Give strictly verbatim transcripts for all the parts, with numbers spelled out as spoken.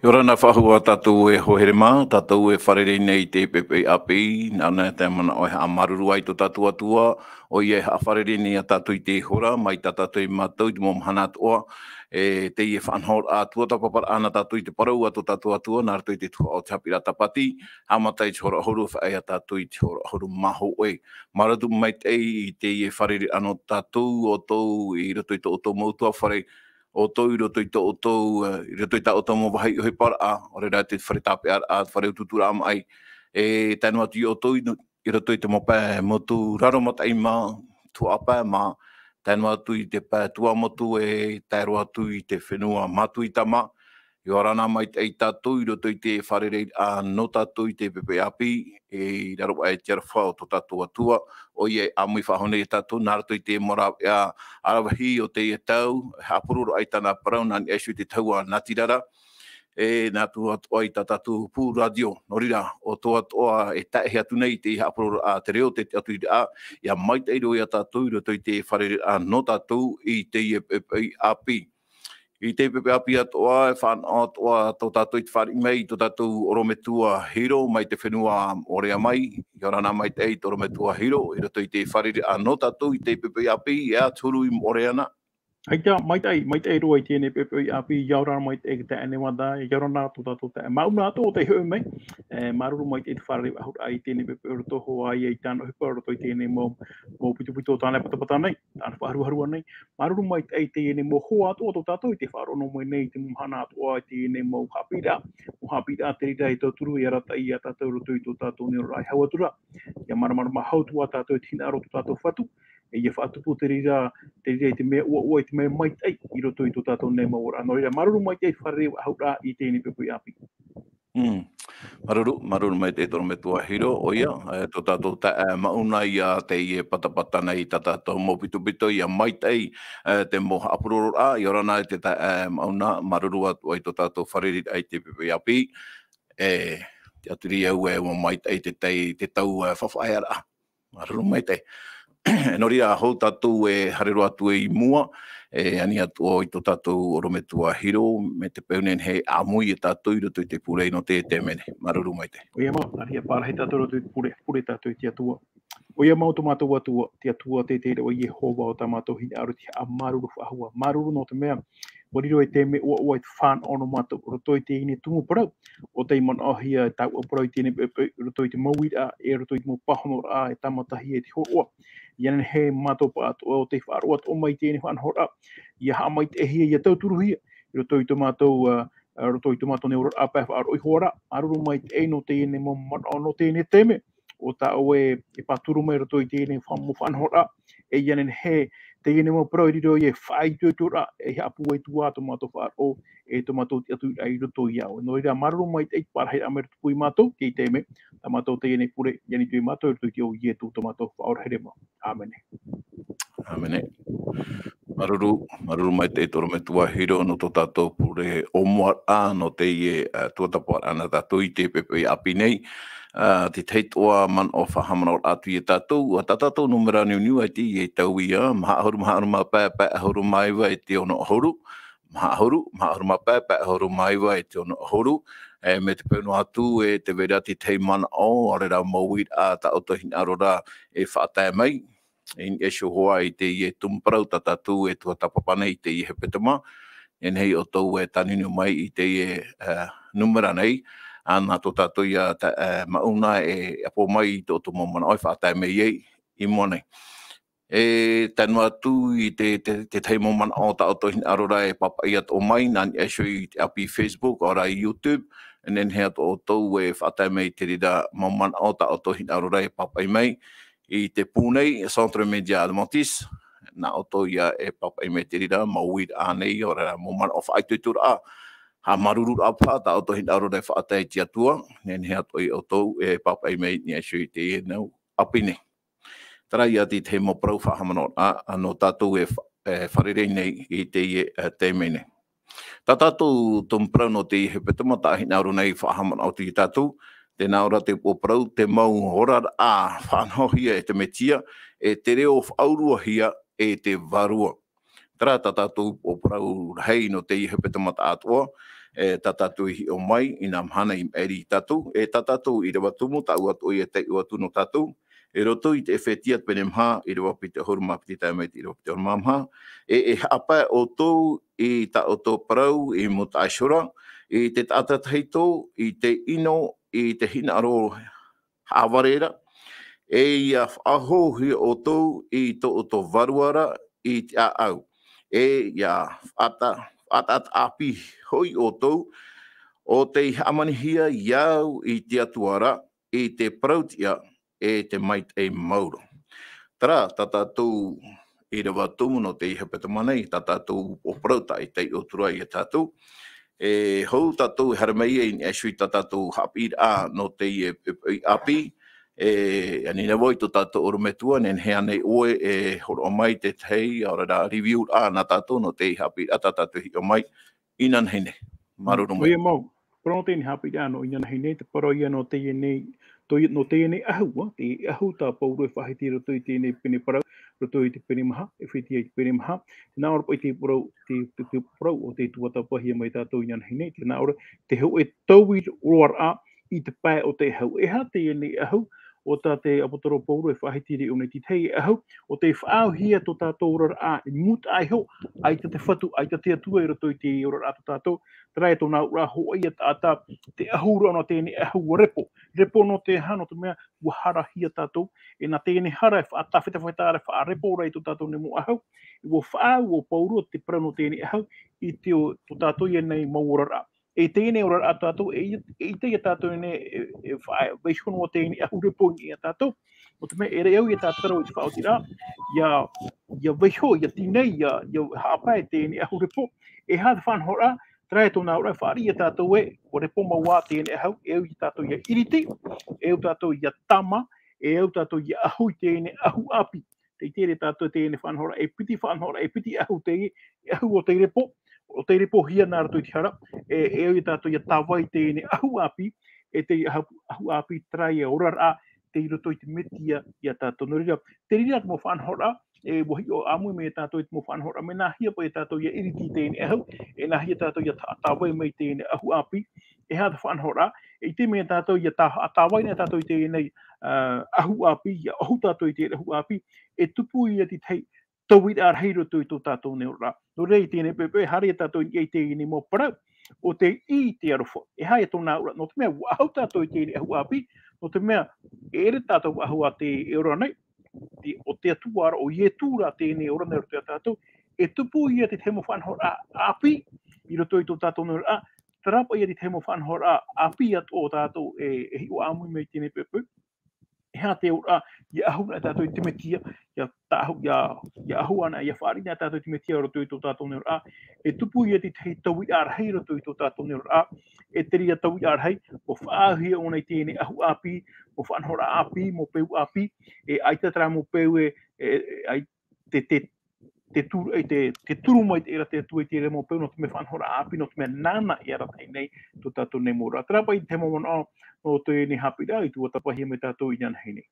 Ora na faʻahou tātou e hoa here mā, tātou e fārerei nei i te pepe ʻāpī, nā reira te manaʻo e haʻamāuruuru ai tō tātou Atua, ʻoia e haʻafārerei nei ia tātou i teie hora, mai tā tātou i mātau i te mau mahana atoʻa, e teie faʻanahoraʻa tuatāpaparaʻa nā tātou i te parau a tō tātou Atua, nā roto i te tuhaʻa o te haʻapiʻiraʻa Tāpati, haʻamata i te hora ʻahuru, faʻaea tātou i te hora ʻahuru mā hōʻē. Māuruuru maitaʻi i teie fārereiraʻa nō tātou, ʻoutou i roto i tō ʻoutou mau ʻutuāfare, ʻoutou i roto i tō ʻoutou, eh, i roto i tā ʻoutou mau vāhi ʻohiparaʻa, ʻo reira te fare tāpeʻaraʻa, fare utuuturaʻa maʻi, e tae noa atu ia ʻoutou i no-, i roto i te mau pae motu raro mataʻi mā, tuhaʻa pae mā, tae noa atu i te pae tuamotu e tae roa atu i te fenua Matuita mā, ʻia ora na maitaʻi tātou i roto i te fārereiraʻa nō tātou i te pepe ʻāpī, e i raro aʻe i te aroha o tō tātou Atua, ʻoia e ʻāmui faʻahou nei ia tātou, nā roto i te mau rāveʻa aravihi o teie tau, e haʻapurororaʻa i tāna parau, nā niʻa iho i te tahua natirara, e nā atu atoʻa i tā tātou pū rātio. Nō reira, ʻo tō atoʻa e taeʻahi atu nei i te haʻapurororaʻa, te reo, te tiʻaturiraʻa, ʻia maitaʻi roa ia tātou i roto i te fārereiraʻa nō tātou i teie pepe ʻāpī. I te pepe ʻāpī atoʻa, e fānaʻo atoʻa tō tātou i te fāriʻi mai i tō tātou ʻorometua Hiro mai te fenua Moʻorea mai, ʻia ora na maitaʻi tō ʻorometua Hiro, i roto i te fārereiraʻa nō tātou i te pepe ʻāpī, e aha te huru i Moʻorea na. ʻAita, maitaʻi, maitaʻi roa i teie pepe ʻāpī, ʻia ora na maitaʻi i te taeaʻe Nevada, ʻia ora na tō tātou taeaʻe Mauna atoʻa tei hoʻi mai, e, māuruuru maitaʻi i te fārerei faʻahou i teie pepe i roto hoʻi ia i tāna ʻohipa, i roto i teie mau, mau pitopito o tāna e patapata nei, tāna faʻaruarua nei, māuruuru maitaʻi i teie mau hoa atoʻa tō tātou i te faʻaroʻo mai nei i te mau mahana atoʻa i teie mau haʻapiʻiraʻa, mau haʻapiʻiraʻa te reira e tauturu e arataʻi ia tātou i roto i tō tātou neoraʻa e hau atu ra. ʻIa māramarama hau atu ā tātou i te hinaʻaro o tō tātou Fatu, e ʻia faʻatupu te reira, te reira i te mea ʻuaʻua, i te mea maitaʻi i roto i tō tātou nei mau ora. Nō reira, māuruuru maitaʻi i te fārerei faʻahou i teie pepe ʻāpī. Mm. Māuruuru, māuruuru maitaʻi tō ʻorometua Hiro, ʻoia, e, tō tātou taeaʻe Mauna ia teie patapata nei i tā tātou mau pitopito, ʻia maitaʻi, e, te mau haʻapurororaʻa, ʻia ora na i te taeaʻe Mauna, māuruuru atu ai tō tātou fārereiraʻa i te pepe ʻāpī, e, tiʻaturi au e ʻua maitaʻi te tai, te tau, e, faʻafaʻaearaʻa. Māuruuru maitaʻi. Nō reira, hou tātou e haere roa atu i mua, e ani atu i tō tātou ʻorometua Hiro, mai te peu nehenehe e ʻāmui ia tātou i roto i te pure nō te taime nei. Māuruuru maitaʻi. ʻOia mau, ʻaita ʻia pārahi tātou i roto i te pure, pure tātou i te Atua. ʻOia mau tō mātou Atua, te Atua teitei rahi, ʻo Iehova, ʻo tā mātou hinaʻaro i te haʻamāuruuru faʻahou. Māuruuru nō te mea, ʻua riro e te mea ʻuaʻua i te fānaʻo nō mātou, i roto i teie tumu parau, ʻo tei manaʻohia e tāua parau i teie pepe, i roto i te mau uiraʻa, e i roto i te mau pāhonoraʻa, e tāmatahia e te hōroʻa. ʻIa nehenehe mātou pāʻatoʻa ʻo tei faʻaroʻo atoʻa mai i teie faʻanahoraʻa, ʻia haʻamaitaʻihia, ʻia tauturuhia, i roto i tō mātou, ā, ā, roto i tō mātou neoraʻa pae faʻaroʻo iho ra, māuruuru maitaʻi nō teie mau manaʻo, nō teie taime, ʻo tā ʻoe e pāturu mai i roto i teie fa-, mau faʻanahoraʻa, e ʻia nehenehe teie mau parau e riro ia e faʻaitoitoraʻa, e haʻapūai atu ā tō mātou faʻaroʻo, e tō mātou tiʻaturiraʻa i roto ia ʻoe. Nō reira, māuruuru maitaʻi i te pārahiraʻa mai i roto pū ia mātou, i teie nei, tā mātou teie nei pure, ʻia ani atu ia mātou i roto i te iʻoa o Ietu, tō mātou Faʻaora here mau. ʻĀmene. ʻĀmene. Māuruuru, māuruuru maitaʻi tō ʻorometua Hiro nō tō tātou pure ʻōmuaraʻa nō teie, ā, tuatāpaparaʻa nā tātou i te pepe ʻāpī nei. Ā, te tahi atoʻa manaʻo faʻahaʻamanaʻoraʻa atu ia tātou, ā, tā tātou nūmera niuniu ʻaita i tau ia, maha ʻahuru, maha ʻahuru mā pae, pae ʻahuru mā iva e te ono ʻahuru, maha ʻahuru, maha ʻahuru mā pae, pae ʻahuru mā iva e te ono ʻahuru, e, mai te peu noa atu, e tē vai ra te tahi manaʻo, ʻaore rā mau uiraʻa tā ʻoutou hinaʻaro ra e faʻatae mai, i niʻa iho hoʻi i teie tumu parau tā tātou e tuatāpapa nei i teie hepetoma, e nehenehe ʻoutou e tāniuniu mai i teie, ā, nūmera nei, ā, nā tō tātou ia ta-, ā, Mauna e apo mai i tō ʻoutou mau manaʻo e faʻatae mai ai i mua nei. E tae noa atu i te, te, te tahi mau manaʻo tā ʻoutou hinaʻaro ra e pāpaʻi atoʻa mai, nā niʻa iho i te ʻāpī Facebook, ʻaore rā i YouTube, e nehenehe atoʻa ʻoutou e faʻatae mai i te reira mau manaʻo tā ʻoutou hinaʻaro ra e pāpaʻi mai, i te pū nei, Centre Média Adventiste, nā ʻoutou ia e pāpaʻi mai i te reira mau uiraʻa nei, ʻaore rā mau manaʻo faʻaitoitoraʻa, haʻamāuruururaʻa paha tā ʻoutou hinaʻaro ra e faʻatae i te Atua, nehenehe atoʻa ia ʻoutou e pāpaʻi mai i niʻa iho i teie mau ʻāpī nei. Terā ia te tahi mau parau faʻahaʻamanaʻoraʻa, ā, nō tātou e fa-, e fārerei nei i teie, ā, taime nei. Tā tātou tumu parau nō teie hepetoma tā hinaʻaro nei faʻahaʻamanaʻo atu ia tātou, tē nā ʻō ra te upoʻo parau, te mau oraraʻa faʻanahohia e te Mesia, e te reo faʻauruahia e te Vārua. Terā tā tātou upoʻo parau rahi nō teie hepetoma taʻatoʻa, e, tā tātou i hiʻo mai, i nā mahana i maʻiri tātou, e tā tātou ʻīrava tumu, taʻu atu ʻoia e taiʻo atu nō tātou, i roto i te Efetia pene maha, ʻīrava piti ʻahuru mā piti tae mai te ʻīrava piti ʻahuru mā maha, e, e haʻapae ʻoutou i tā ʻoutou parau, i mūtaʻa iho ra, i te taʻata tahito, i te ʻino, i te hinaʻaro haʻavare ra, e ʻia faʻahouhia ʻoutou i tō ʻoutou vārua ra i te ʻāʻau, e ʻia faʻata-, faʻataʻata ʻāpī hoʻi ʻoutou, ʻo tei hāmanihia i au i te Atua ra, i te parau-tiʻa, e te maitaʻi maoro. Terā, tā tātou ʻīrava tumu nō teie hepetoma nei, tā tātou upoʻo parau tā ʻoe i taiʻo atu ra ia tātou. E hou tātou e haere mai ai i niʻa iho i tā tātou haʻapiʻiraʻa nō teie, e, e, ʻāpī, e, ani nei vau i tō tātou ʻorometua, nehenehe ānei ʻoe e hōroʻa mai te tahi, ʻaore rā, review-raʻa nā tātou nō teie haʻapiʻiraʻa tā tātou i hiʻo mai, inanahi nei. Māuruuru mai. ʻOia mau. Parau nō teie nei haʻapiʻiraʻa nō inanahi nei, te parau ia nō teie nei, tō-, nō teie nei ʻahu, ā, te ʻahu tā Pauro e faʻahiti i roto i teie nei pene parau, roto i te pene maha, Efetia i te pene maha, tē nā ʻō ra paʻi te parau, te, te, te parau ʻo tei tuatāpapahia mai tātou inanahi nei, tē nā ʻō ra, te hōʻē tauiroaraʻa i te pae o te ʻahu. E aha teie nei ʻahu, ʻo tā te ʻāpōsetolo Pauro e faʻahiti i ʻō nei, te tahi ʻahu, ʻo tei faʻaauhia tō tātou oraraʻa i mūtaʻa iho, ʻaita te Fatu, ʻaita te Atua i roto i te oraraʻa tō tātou, terā e tōna auraʻa hōʻē ia taʻata, te ʻahu ra nō teie nei ʻahu ʻua repo. Repo nō te aha, nō te mea ʻua harahia tātou, e nā teie nei hara e faʻatāfetafeta ra, e faʻarepo ra i tō tātou nei mau ʻahu, ʻua faʻaau ʻo Pauro te parau nō teie nei ʻahu, i te o, tō tātou ia nei mau oraraʻa. E teie nei oraraʻa tātou, e, e ʻite ia tātou nei, e, e faʻa-, vaiiho noa teie nei ʻahu repo i niʻa ia tātou. Nō te mea, e rave au ia tātou i te faʻaotiraʻa, ʻia, ʻia vaiiho, ʻia tīnai, ʻia, ʻia haʻapae teie nei ʻahu repo. E aha te faʻanahoraʻa, terā e tōna auraʻa, e fāriʻi ia tātou ē, ʻua repo mau ā teie nei ʻahu, e au ia tātou ʻia iriti, e au tātou ʻia tāmā, e au tātou ʻia ʻahu i teie nei ʻahu ʻāpī. Tē ʻite ra tātou teie nei faʻanahoraʻa, e piti faʻanahoraʻa, e piti ʻahu teie, e ʻahu ʻo tei repo, ʻo tei repohia nā roto i te hara, e, e au ia tātou ʻia tāvai i teie nei ʻahu ʻāpī, e te ʻahu, ʻahu ʻāpī terā ia oraraʻa, tei roto i te Mesia ia tātou. Nō reira, te reira te mau faʻanahoraʻa, e, ʻua hiʻo ʻāmui mai ia tātou i te mau faʻanahoraʻa, mea nāhea paʻi ia tātou ʻia iriti i teie nei ʻahu, e nāhea tātou ʻia tā-, tāvai mai i teie nei ʻahu ʻāpī, e aha te faʻanahoraʻa, e ʻite mai ia tātou ʻia tā-, tāvai na tātou i teie nei, ā, ʻahu ʻāpī, ʻia ʻahu tātou i teie nei ʻahu ʻāpī, e tupu ia te tahi tauiraʻa rahi i roto i tō tātou nei oraraʻa. Nō reira, i teie nei poʻipoʻi, haere ia tātou i niʻa i teie nei mau parau, ʻo tei ʻī i te aroha. E aha ia tōna auraʻa, nō te mea, ʻua ʻahu tātou i teie nei ʻahu ʻāpī, nō te mea, e ʻere tātou ʻahu ā tē ora nei, te, ʻo te Atua ra, ʻo Ietu rā teie nei e ora nei i roto ia tātou, e tupu ia te tahi mau faʻanahoraʻa ʻāpī, i roto i tō tātou nei oraraʻa, terā paʻi ia te tahi mau faʻanahoraʻa ʻāpī atoʻa tātou e, e hiʻo ʻāmui mai i teie nei poʻipoʻi. E aha te auraʻa, ʻia ʻahu na tātou i te Mesia, ʻia tāʻahu, ʻia, ʻia ʻahu anaʻe, ʻia fāriʻi na tātou i te Mesia i roto i tō tātou nei oraraʻa, e tupu ia te tahi tauiraʻa rahi i roto i tō tātou nei oraraʻa, e te reira tauiraʻa rahi, ʻua faʻaauhia ʻōna i teie nei ʻahu ʻāpī, mau faʻanahoraʻa ʻāpī, mau peu ʻāpī, e ʻaita terā mau peu e, e, e, ʻai-, te, te, te turu, e te, te turu mai te, e ra te Atua i teie mau peu, nō te mea faʻanahoraʻa ʻāpī, nō te mea nāna e arataʻi nei tō tātou nei mau oraraʻa. Terā paʻi te mau manaʻo, nō teie nei haʻapiʻiraʻa, i tuatāpapahia mai tātou inanahi nei.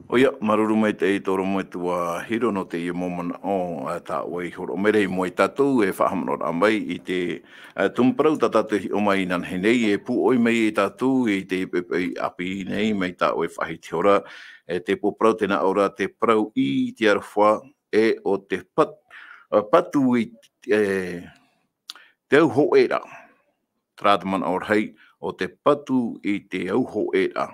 ʻOia, māuruuru maitaʻi i tō ʻorometua Hiro nō teie mau manaʻo, ā, tā ʻoe i hōroʻa mai ra i mua ia tātou e faʻahaʻamanaʻoraʻa mai i te, ā, tumu parau tā tātou i hiʻo mai inanahi nei, e pūʻoi mai ia tātou i te poʻipoʻi ʻāpī nei, mai tā ʻoe faʻahiti iho ra, e te pū parau tē nā ʻō ra te parau i te aroha, e ʻo te pat-, ā, patu i, e, te au hōʻēraʻa. Terā te manaʻo rahi, ʻo te patu i te au hōʻēraʻa.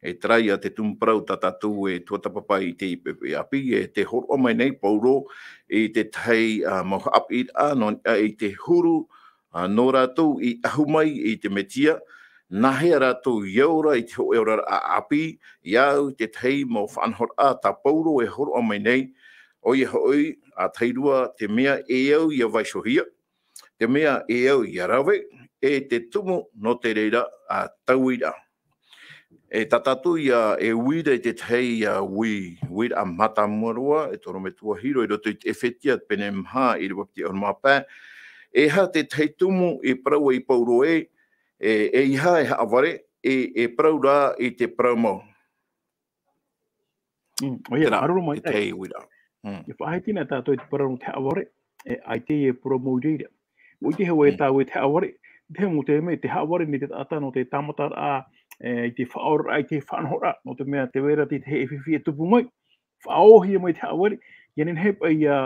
E terā ia te tumu parau tā tātou e tuatāpapa i te poʻipoʻi ʻāpī, e tē hōroʻa mai nei Pauro i te tahi, ā, mau haʻapiʻiraʻa nō, ā, i te huru, ā, nō rātou i ʻahu mai i te Mesia, nāhea rātou i ora i te hōʻē oraraʻa ʻāpī, ʻia au i te tahi mau faʻanahoraʻa tā Pauro e hōroʻa mai nei, ʻoia hoʻi, ā, tahi rua, te mea e au ʻia vaiihohia, te mea e au ʻia rave, e te tumu nō te reira, ā, tauiraʻa. E tā tātou ia e uira i te tahi, ā, ui-, uiraʻa mātāmua roa, e tō ʻorometua Hiro i roto i te Efetia pene maha ʻīrava piti ʻahuru mā pae. E aha te tahi tumu i parau ai Pauro ē, e, e ʻeiaha e haʻavare, e, e parau rā i te parau mau. Mm, ʻoia, terā, māuruuru maitaʻi. Te tahi uiraʻa. Mm. E faʻahiti na tātou i te parau nō te haʻavare, e, ʻaita e parau mau i reira. ʻUa ʻite hoʻi tāua e te haʻavare, te mau taime, te haʻavare nei te taʻata nō te tāmataraʻa, e, i te faʻaoraraʻa, i te faʻanahoraʻa, nō te mea tē vai ra te tahi e fifi e tupu mai, faʻaōhia mai te haʻavare, ʻia nehenehe paʻi ʻia,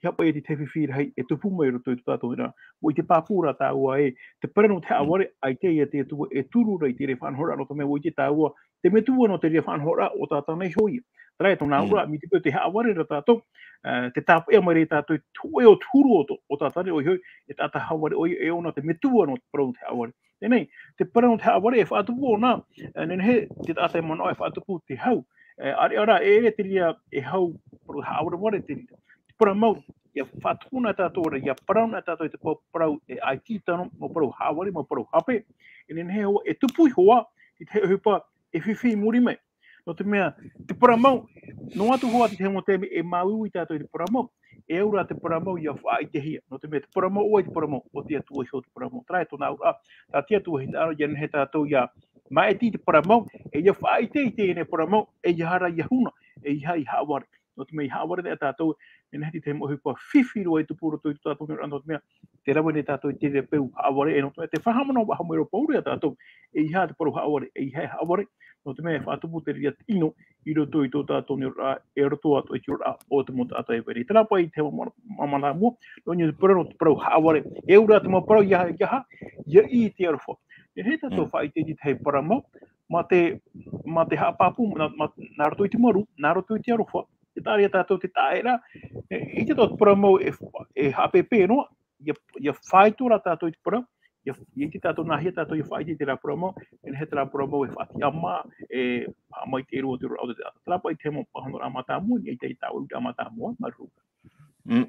ʻia paʻi te tahi fifi rahi e tupu mai i roto i tō tātou nei ra. ʻUa ʻite pāpū rā tāua ē, te parau nō te haʻavare, ʻaita ia te Atua e turu ra i te reira faʻanahoraʻa, nō te mea ʻua ʻite tāua, te metua nō te reira faʻanahoraʻa, ʻo Tātana iho ia. Terā ia tōna auraʻa, mai te peu tē haʻavare ra tātou, e, tē tāpeʻa mai ra ia tātou i te hōʻē o te huru o tō, ʻo Tātana iho, e taʻata haʻavare ʻoia, e ʻo na te metua nō te parau nō te haʻavare. Teie nei, te parau nō te haʻavare e faʻatupu ʻōna, e, nehenehe te taʻata e manaʻo e faʻatupu te hau. E, ʻareʻa rā, e ʻere te reira e hau, parau haʻavarevare te reira. Te parau mau, ʻia faʻatupu na tātou ra, ʻia parau na tātou i te pa-, parau e ʻaita tano, mau parau haʻavare, mau parau hape, e nehenehe hoʻi, e tupu iho ā, i te ʻohipa, e fifi i muri mai. Nō te mea, te parau mau, noa atu hoʻi te tahi mau taime e māuiui tātou i te parau mau, e au rā te parau mau ʻia faʻaʻitehia. Nō te mea, te parau mau, ʻo vai te parau mau, ʻo te Atua iho te parau mau. Terā ia tōna auraʻa, tā te Atua hinaʻaro, ʻia nehenehe tātou ʻia maʻiti i te parau mau, e ʻia faʻaʻite i teie nei parau mau, ʻeiaha rā ʻia huna, ʻeiaha ʻia haʻavare. Nō te mea ʻia haʻavare nei tātou, e nehenehe te mau ʻohipa fifi roa e tupu i roto i tō tātou nei ra, nō te mea, tē rave nei tātou i te reira peu haʻavare, e nō te mea, tē faʻahaʻamanaʻo faʻahou mai roa Pauro ia tātou, ʻeiaha te parau haʻavare, ʻeiaha e haʻavare, nō te mea e faʻatupu te reira ʻino i roto i tō tātou nei ra, e roto atoʻa i te oraraʻa o te mau taʻata e vai ra. Terā paʻi te mau mā-, mātāmua, nō niʻa i te parau, te parau haʻavare, e au rā te mau parau ʻeiaha, ʻeiaha, ʻia ʻī i te aroha. E nehenehe tātou faʻaʻite i te tahi parau mau, mā te, mā te haʻapāpū, nā, mā, nā roto i te marū, nā roto i te aroha, e taʻa ra ia tātou te taʻa ra, e, i te tahi parau mau e, e haʻapēpē noa, ʻia, ʻia faʻaitoito rā tātou i te parau, ʻia, ʻia ʻite tātou nāhea tātou ʻia faʻaʻite i terā parau mau, e nehenehe terā parau mau e faʻatiʻamā, e, haʻamaitaʻi roa te oraraʻa o te taʻata. Terā paʻi te mau pāhonoraʻa mātāmua, i niʻa i te tahi uiraʻa mātāmua, māuruuru. Mm.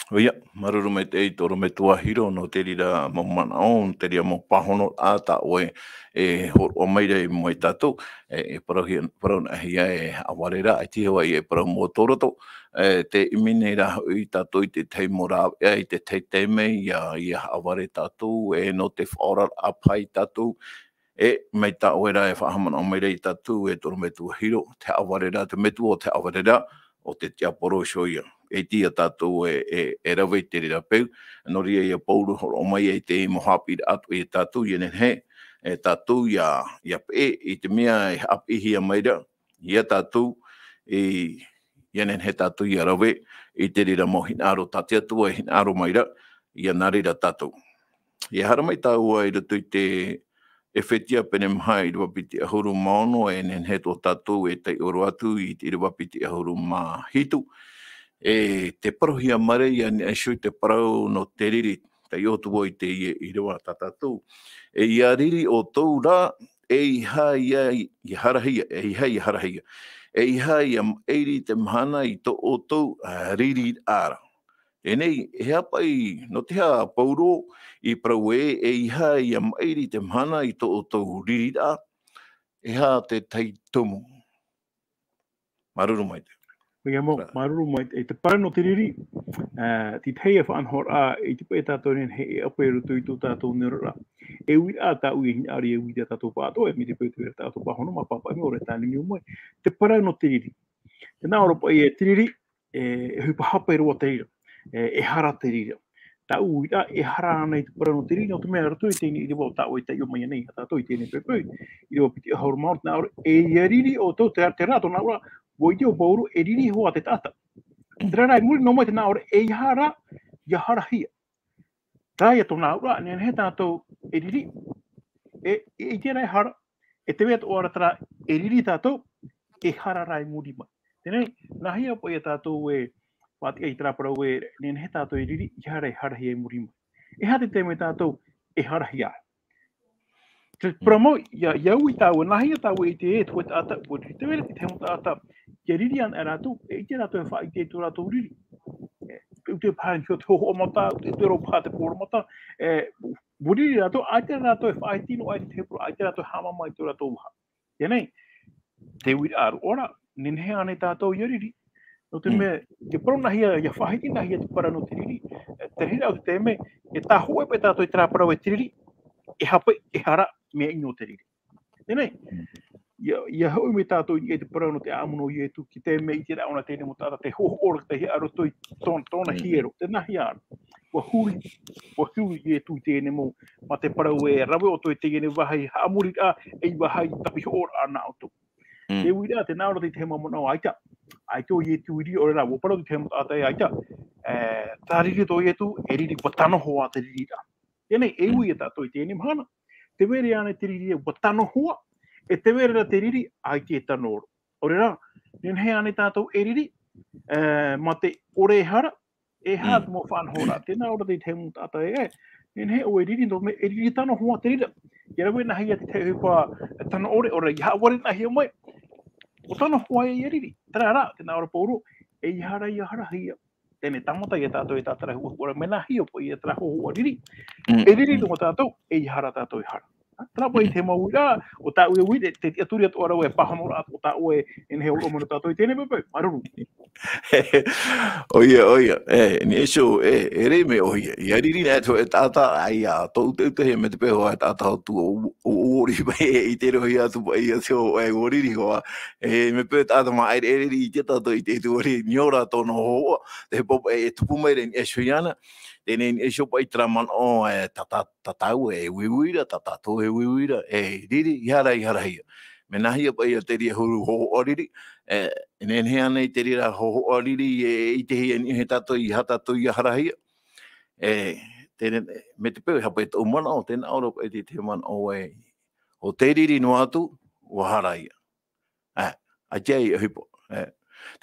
ʻOia, māuruuru maitaʻi tō ʻorometua Hiro nō te reira mau manaʻo, nō te reira mau pāhonoraʻa tā ʻoe e hōroʻa mai ra i mua ia tātou, e, e parauhia, parau nāhea e haʻavare ra, ʻaita hoʻi e parau mau tō roto, e, tē ʻimi nei rā hoʻi tātou i te tahi mau rāveʻa, i te tahi taime ʻia, ʻia haʻavare tātou, e nō te faʻaoraraʻa paʻi ia tātou, e, mai tā ʻoe rā e faʻahaʻamanaʻo mai ra ia tātou, e tō ʻorometua Hiro, te haʻavare ra, te metua o te haʻavare ra, ʻo te tiaporo iho ia. E ʻite ia tātou e, e, e rave i te reira peu, nō reira ia Pauro hōroʻa mai ai te mau haʻapiʻiraʻa atoʻa ia tātou, ʻia nehenehe, e tātou ʻia, ʻia peʻe i te mea e haʻapiʻihia mai ra, ia tātou, e, ʻia nehenehe tātou ʻia rave i te reira mau hinaʻaro tā te Atua e hinaʻaro mai ra, ʻia nā reira tātou. ʻIa haere mai tāua i roto i te Efetia pene maha ʻīrava piti ʻahuru mā ono, e nehenehe tō tātou e taiʻo roa atu i te ʻīrava piti ʻahuru mā hitu. E tē parauhia mai ra ia, e niʻa iho i te parau nō te riri, taiʻo atu vau i teie ʻīrava tā tātou. E ʻia riri ʻoutou ra, ʻeiaha ʻia, ʻia harahia, ʻeiaha ʻia harahia. ʻEiaha ʻia maʻiri te mahana i tō ʻoutou, ā, riri ra. Teie nei, e aha paʻi, nō te aha Pauro i parau ē, ʻeiaha ʻia maʻiri te mahana i tō ʻoutou riri ra, e aha te tahi tumu? Māuruuru maitaʻi. ʻOia mau, Rā. Māuruuru maitaʻi. E te parau nō te riri, ā, te tahi e faʻanahoraʻa, i te pae tātou nei, e ʻapo i roto i tō tātou nei oraraʻa. E uiraʻa tāʻu e hinaʻaro e uira tātou pāʻatoʻa, e mai te peu te uira tātou pāhono, mā pāpaʻi mai, ʻaore tāʻu e niu mai. Te parau nō te riri. Tē nā ʻō ra paʻi e te riri, e, e ʻohipa hape roa te reira, e, e hara te reira. Tāʻu uiraʻa, e hara ānei te parau nō te riri, nō te mea roto i teie nei ʻīrava tā ʻoe e taiʻo mai nei, a tātou i teie nei poʻipoʻi, ʻīrava piti ʻahuru mā ono, tē nā ʻō ra, e ʻia riri ʻoutou, te, terā tōna auraʻa, ʻua ʻite ʻo Pauro, e riri hoʻi te taʻata. Terā rā, i muri noa mai tē nā ʻō ra, ʻeiaha rā, ʻia harahia. Terā ia tōna auraʻa, nehenehe tātou e riri, e, e ʻite ra e hara, e tē vai atoʻa ra terā e riri tātou, e hara rā i muri mai. Teie nei, nāhea paʻi ia tātou e faʻatiʻa i terā parau ē, nehenehe tātou e riri, ʻeiaha rā e harahia i muri mai. E aha te taime tātou e harahia ai? Te parau mau, ʻia, ʻia ui tāua, nāhea tāua e ʻite ē, te hōʻē taʻata, ʻua riri, tē vai ra te tahi mau taʻata, ʻia riri anaʻe rātou, e ʻite rātou e faʻaʻite i tō rātou riri. E, ʻute paha i te hōhoʻa mata, ʻute, ʻute roa paha te poro mata, e, ʻua riri rātou, ʻaita rātou e faʻaʻite noa i te tahi parau, ʻaita rātou e haʻamāmā i tō rātou vaha. Teie nei, te uiraʻa roa ra, nehenehe ānei tātou ʻia riri. Nō te Mm. mea, te parau nāhea, ʻia faʻahiti nāhea te parau nō te riri, e, te reira o te taime, e tāhōʻē paʻi tātou i terā parau e te riri, e hape, e hara, mea ʻino te riri. Teie nei, Mm. ʻia, ʻia hoʻi mai tātou i niʻa i te parau nō te ʻāʻamu nō Ietu, ki te mea i terā ʻōna teie nei mau taʻata, tē hōhoʻa ra te hiʻo i roto i tō-, tōna Mm. hiero, tē nāhea ra. ʻUa huri, ʻua huri Ietu i teie nei mau, mā te parau e rave ʻoutou i teie nei vāhi haʻamoriraʻa, ʻeiaha i tapihoʻoraʻa nā ʻoutou. Mm. Te uiraʻa, tē nā ʻō ra te tahi mau manaʻo, ʻaita. ʻAita ʻo Ietu i riri, ʻaore rā, ʻua parau te tahi mau taʻata ē, ʻaita. E, tā riri tō Ietu, e riri, ʻua tano hoʻi te riri ra. Teie nei, e Mm. ui ia tātou i teie nei mahana. Tē vai ra ānei te riri ē, ʻua tano hoʻi, e tē vai ra te riri, ʻaita e tano ra. ʻAore rā, nehenehe ānei tātou e riri, e, mā te ʻore e hara, e hā Mm. te mau faʻanahoraʻa, tē nā ʻō ra te tahi mau taʻata ē, nehenehe ʻoe e riri, nō te mea e riri tano hoʻi te riri ra. ʻIa rave nāhea te tahi ʻohipa tano ʻore, ʻaore rā, ʻia haʻavare nāhea mai. ʻUa tano hoʻi ia riri. Terā rā, tē nā ʻō ra Pauro, ʻeiaha ra ia harahia. Teie nei tāmata ia tātou e tātara huʻahuʻa ra, mea nāhea paʻi ia terā hōhoʻa riri. Mm, E riri mm. noa tātou, ʻeiaha ra tātou e hara. Terā paʻi Mm. te mau uiraʻa, ʻo tāʻu e uiraʻa, te tiʻaturi atoʻa ra e pāhono ra, ʻo tāʻu e, e nehenehe e hōroʻa mai nō tātou i teie nei paʻi, māuruuru. ʻOia, ʻoia, e, i niʻa iho, e, e rave mai ʻoia, ʻia riri nei atu e taʻata, ʻaita, tō ʻuteʻutehia mai te peu e taʻata hotu ʻo, ʻo, ʻo riri mai, e, i te rohi atu paʻi ia te hōhoʻa e ʻua riri hoʻi, e, mai te peu e taʻata mā ʻere, ʻere riri i te tātou i te tuari, niʻa ra tōna hōhoʻa, te pop, e, e tupu mai ra i niʻa iho iāna, teie nei i niʻa iho paʻi terā manaʻo, e, tā, tā, tā tāua e uiui ra, tā tātou e uiui ra, e riri, ʻeiaha ra ia harahia. Mea nāhea paʻi ia te reira huru hōhoʻa riri, e, e nehenehe ānei te reira hōhoʻa riri, e, e ʻitehia e niʻa iho tātou, ʻeiaha tātou ia harahia. E, teie nei, mai te peu e haʻapaʻo i tōʻu manaʻo, tē nā ʻō ra paʻi te, te manaʻo ē, ʻo tē riri noa atu, ʻua hara ia. E, ʻaita e ʻohipa. E,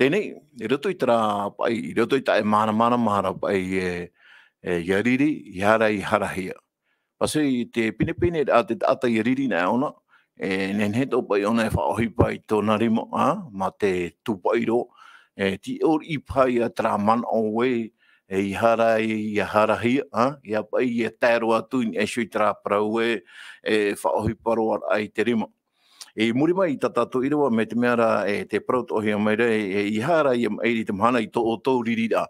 teie nei, i roto i terā paʻi, i roto i tā e māramarama ra paʻi e, e, ʻia riri, ʻeiaha ra ia harahia. Paʻi i te pinepine ra te taʻata ʻia riri nei ʻōna, e, nehenehe atoʻa paʻi ʻōna e faʻaʻohipa i tōna rima, ā, mā te tūpaʻi roa, e, tīaʻi paʻi ia terā manaʻo ē, e, ʻeiaha ra ia harahia, ā, ʻia paʻi e tae roa atu i niʻa iho i terā parau ē, e faʻaʻohipa roa ra i te rima. I muri mai i tā tātou ʻīrava, mai te mea ra, e, tē parau atoʻahia mai ra, e, e, ʻeiaha ra ia maʻiri i te mahana i tō ʻoutou riri ra.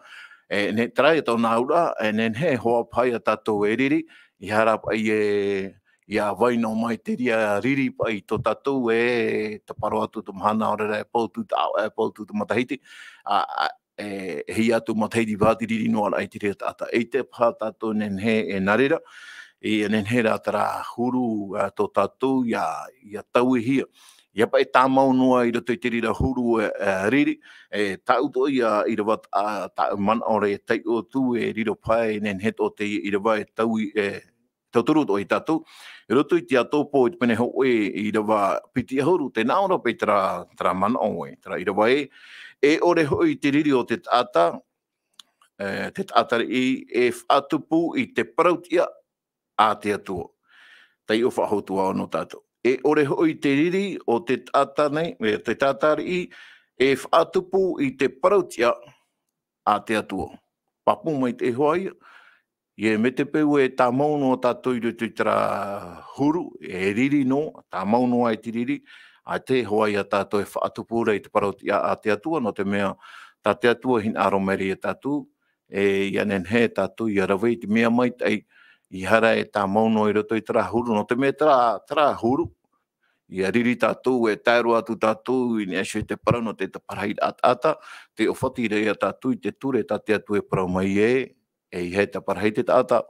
E, ne, terā ia tōna auraʻa, e, nehenehe e hoa paʻi ia tātou e riri, ʻeiaha ra paʻi e, ʻia vai noa mai te reira riri paʻi i tō tātou e, tē parau atu te mahana ʻaore rā e pau atu te ʻāvaʻe, e pau atu te matahiti, a, a, e, e hia atu matahiti paʻi te riri noa ra i te reira taʻata. ʻEita paha tātou nehenehe e nā reira, e nehenehe rā terā huru, a, tō tātou ʻia, ʻia tauihia. ʻIa paʻi tāmau noa i roto i te reira huru, e, e, riri, e, tāʻu atoʻa ia ʻīrava, a, tāʻu manaʻo ra e taiʻo atu e riro paʻi nehenehe atoʻa te ʻīrava e taui, e, tauturu atoʻa ia tātou. I roto i te Aotearoa pō i te pene hōʻē ʻīrava piti ʻahuru, tē nā ʻō ra paʻi terā, terā manaʻo ē, terā ʻīrava ē, e ʻore hoʻi te riri o te taʻata, e, te taʻata riʻi, e faʻatupu i te parau-tiʻa a te Atua. Taiʻo faʻahou atoʻa nō tātou. E ʻore hoʻi te riri o te taʻata nei, e, te taʻata riʻi, e faʻatupu i te parau-tiʻa a te Atua. Pāpū maitaʻi hoʻi ia, ʻia, mai te peu e tāmau noa tātou i roto i terā huru, e riri noa, tāmau noa ai te riri, ʻaita e hoa ia tātou e faʻatupu ra i te parau-tiʻa a te Atua, nō te mea tā te Atua e hinaʻaro mai ra ia tātou, e, ʻia nehenehe tātou ʻia rave i te mea maitaʻi, ʻeiaha ra e tāmau noa i roto i terā huru, nō te mea terā, terā huru, ʻia riri tātou, e tae roa atu tātou i niʻa iho i te parau nō te taparahi ra taʻata, tē ʻōfati ra ia tātou i te ture tā te Atua e parau mai ē, e ʻeiaha e taparahi te taʻata,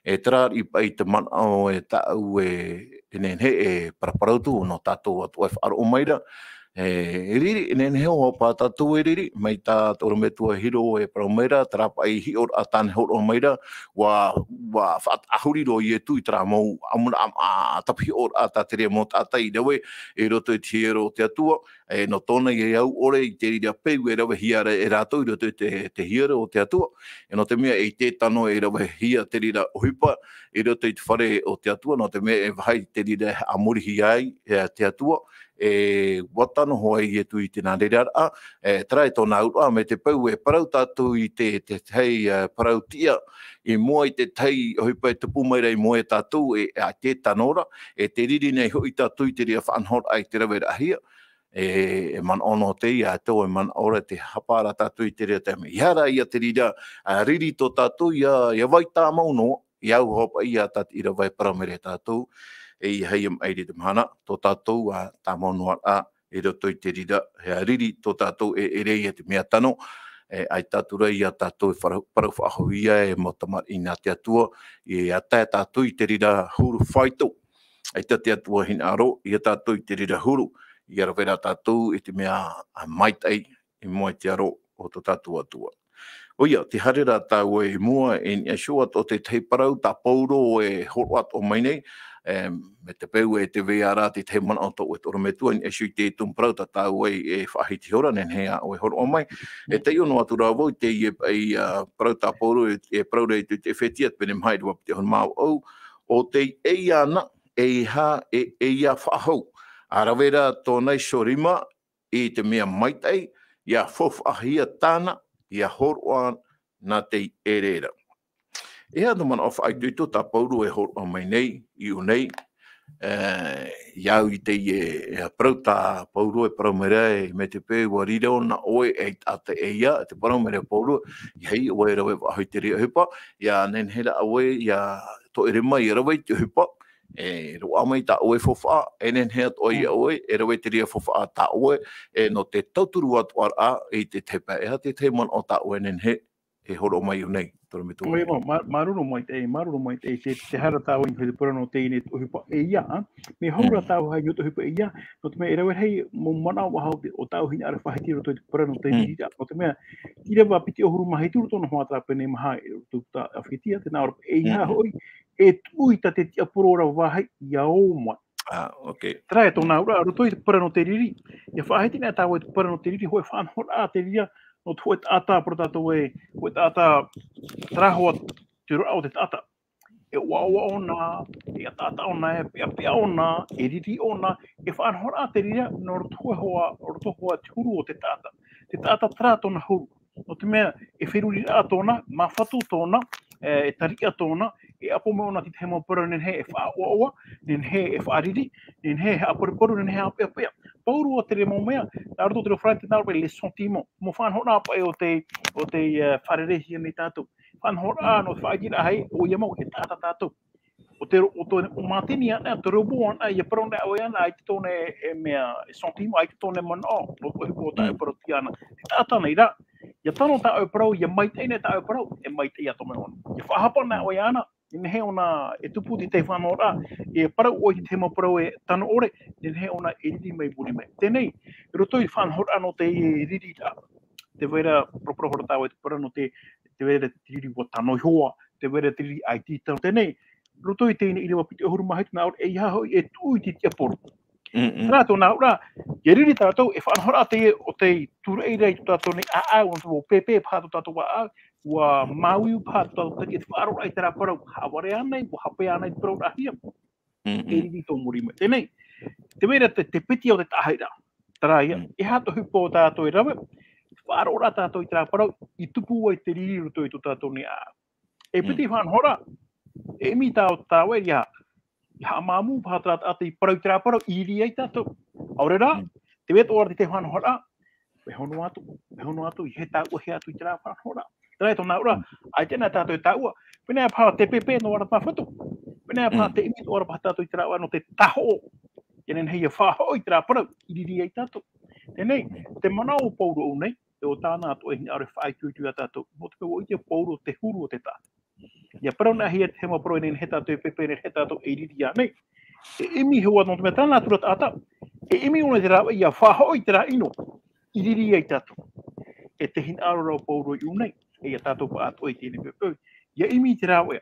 e terā riʻi paʻi te manaʻo e tāʻu e, e nehenehe e paraparau atu nō tātou atoʻa e faʻaroʻo mai ra, e riri, e nehenehe e hoa paha tātou e riri, mai tā te ʻorometua Hiro e parau mai ra, terā paʻi hiʻoraʻa tāna e hōroʻa mai ra, ʻua, ʻua faʻaʻahuri roa Ietu i terā mau ʻamuraʻa, a, tapihoʻoraʻa tā te reira mau taʻata i rave i roto i te hiero o te Atua, e, nō tōna ia au ʻore i te reira peu e ravehia ra e rātou i roto i te, te hiero o te Atua, e, nō te mea e tē tano e ravehia te reira ʻohipa i roto i te fare o te Atua, nō te mea e vāhi te reira e haʻamorihia ai, e, te Atua, e, ʻua tano hoʻi Ietu i te nā reira ra, e, terā e tōna auraʻa, mai te peu e parau tātou i te, te tahi, e, parau-tiʻa, i mua i te tahi ʻohipa e tupu mai ra i mua ia tātou, e, ʻaita e tano ra, e tē riri nei hoʻi tātou i te reira faʻanahoraʻa i te raveraʻahia, e, e manaʻo noa te ia atoʻa e manaʻo ra te hapa ra tātou i te reira taime. ʻEiaha ra ia te reira, a, riri tō tātou ia, ia vai tāmau noa, ʻia au hoʻi paʻi ia tā te ʻīrava e parau mai ra ia tātou, e ʻeiaha ia maʻiri i te mahana, tō tātou, a, tāmau noa ra, i roto i te reira, e riri tō tātou e, e ʻere ia te mea tano, E, ʻaita atu ra ia tātou e parau, parau faʻahou ia e mau tamariʻi nā te Atua, ia tae tātou i te reira huru faito. ʻAita te Atua hinaʻaro, ia tātou i te reira huru, ia rave rā tātou i te mea, a, maitaʻi, i mua i te aro o tō tātou Atua. ʻOia, tē haere ra tāua i mua, e niʻa iho atoʻa te tahi parau tā Paulo e hōroʻa atoʻa mai nei, e, mai te peu e tē vai ra te tahi manaʻo tō ʻoe te ʻorometua, e niʻa iho i te tumu parau tā tāua e, e faʻahiti iho ra, nehenehe ʻoe e hōroʻa mai. E taiʻo noa atu ra vau i te, e, e, a, parau tā Paulo, e, e parau ra i te, te Efetia, te pene maha ʻīrava piti ʻahuru mā vaʻu, ʻo tei ʻeiaʻa, ʻeiaha, e, ʻeiaʻa faʻahou. A rave ra tōna iho rima, i te mea maitaʻi, ʻia faufaʻahia tāna, ʻia hōroʻa nā te ʻere ra. E aha te manaʻo faʻaitoito tā Paulo e hōroʻa mai nei, i ʻō nei, e, ʻia au i teie, e, parau tā Paulo e parau mai ra, e, mai te peu ʻua riro na ʻoe ei taʻata ʻeiaʻa, te parau mai ra Paulo, ʻeiaha ʻoe e rave faʻahou i te reira ʻohipa, ʻia nehenehe ra ʻoe, ʻia toe rima ʻia rave i te ʻohipa, e roaʻa mai tā ʻoe faufaʻa, e nehenehe atoʻa ia ʻoe, e rave i te reira faufaʻa tā ʻoe, e nō te tauturu atoʻa ra i te tahi pae, e aha te tahi manaʻo tā ʻoe e nehenehe e hōroʻa mai i ʻō nei, te ʻorometua. ʻOia, mā-, mā-, māuruuru maitaʻi, māuruuru maitaʻi, te, te haere tāua i niʻa i te parau nō teie nei ʻohipa ʻeiaʻa, mea hau ra tāua i niʻa i te ʻohipa ʻeiaʻa, nō te mea e rave rahi mau manaʻo faʻahou o tāua hinaʻaro e faʻahiti i roto i te parau nō te riri ra, nō te mea, ʻīrava piti ʻahuru mā hitu roto nō Hoʻata pene maha i roto tā Efetia, tē nā ʻō ra ʻeiaha hoʻi, e tuʻu i tā te tiaporo ra vāhi ʻia ō mai. Ah, ok. Terā e tōna auraʻa, roto i te parau nō te riri. ʻIa faʻahiti nei tāua i te parau nō te riri, hōʻē faʻanahoraʻa te riri, nō te hōʻē taʻata, parau tātou e, hōʻē taʻata, terā hoʻi te roaʻa o te taʻata. E ʻoaʻoa ʻōna, e taʻata ʻōna, e peʻapeʻa ʻōna, e riri ʻōna, e faʻanahoraʻa te riri, nō roto hoʻi, roto hoʻi te huru o te taʻata. Te taʻata terā tōna huru. Nō te mea, e feruriraʻa tōna, māfatu tōna, e, e tariʻa tōna, e ʻapo mai ʻōna i te tahi mau parau nehenehe e faʻaʻoaʻoa, nehenehe e faʻariri, nehenehe e haʻaparuparu, nehenehe e haʻapeʻapeʻa. Pauroa terā mau mea, nā roto i te reo Farāni tē nā ʻō ra les sentiments. Mau faʻanahoraʻa paʻi o te, o te, e, fārereihia nei tātou. Faʻanahoraʻa, nō te faʻaʻiteraʻa, ʻoia mau, e taʻata tātou. ʻO te, ʻo tō, ʻo mātini ana, te robo ana, ʻia parau nei ʻoe ana, ʻaita tōna e, e mea, e sentiment, ʻaita tōna e manaʻo, nō te ʻohipa o tā e parauhia ana. Te taʻata nei rā, ʻia tano tā ʻoe parau, ʻia maitaʻi nei tā ʻoe parau, e maitaʻi atoʻa mai ʻōna. ʻIa faʻahapa nei ʻoe ana, nehenehe ʻōna e tupu i te faʻanahoraʻa, e parau ʻoe i te mau parau e tano ʻore, nehenehe ʻōna e riri mai muri mai. Teie nei, i roto i te faʻanahoraʻa nō te riri ra, tē vai ra, paraparau ra tāua i te parau nō te, tē vai ra te riri ʻua tano iho ā, tē vai ra te riri ʻaita i tano. Teie nei, roto i teie nei ʻīrava piti ʻahuru mā hitu, nā ʻō ra ʻeiaha hoʻi e tuʻu i te tiaporo. Terā tōna auraʻa, ʻia riri tātou, e faʻanahoraʻa teie o tei tūraʻi ra i tō tātou nei ʻāʻau, nō te mau pēpē paha tō tātou ʻāʻau, ʻua māuiui paha tō tātou tariʻa i te faʻaroʻoraʻa i terā parau, haʻavare ānei, ʻua hape ānei te parauraʻahia. E riri tō muri mai. Teie nei, tē vai ra te, te piti o te taʻahiraʻa. Terā ia, e aha te ʻohipa tātou e rave, faʻaroʻoraʻa tātou i terā parau, i tupu ai te riri i roto i tō tātou nei ʻāʻau. E piti faʻanahoraʻa, e ʻimi tāua, tāua ʻia, ʻia haʻamāmū paha terā taʻata i parau i terā parau, i riri ai tātou. ʻAore rā, tē vai atoʻa ra te faʻanahoraʻa, vaiiho noa atu, vaiiho noa atu, ʻeiaha tāʻua e atu i terā faʻanahoraʻa. Terā tōna auraʻa, ʻaita na tātou e tāʻua, pēneiaʻe paha te pēpē noa ra māfatu, pēneiaʻe paha te ʻimi noa ra paha tātou i terā ʻāʻau nō te tāhoʻo, ʻia nehenehe ʻia faʻahoʻi i terā parau, i riri ai tātou. Teie nei, te manaʻo o Pauro nei, e ʻo tāna atoʻa e hinaʻaro e faʻaitoito ia tātou. Nō te mea ʻua ʻite Pauro te huru o te taʻata. ʻIa parau nei ʻoia i te mau parau e nehenehe tātou e pēpē, nehenehe tātou e riri ānei. E ʻimi hoʻi nō te mea tāna atu ra taʻata, e ʻimi ʻōna i te rāveʻa ʻia faʻahoʻi i terā ʻino, i riri ai tātou. E te hinaʻaro ra o Pauro i ʻō nei, e ia tātou paʻatoʻa i teie nei poʻipoʻi. ʻIa ʻimi i te rāveʻa.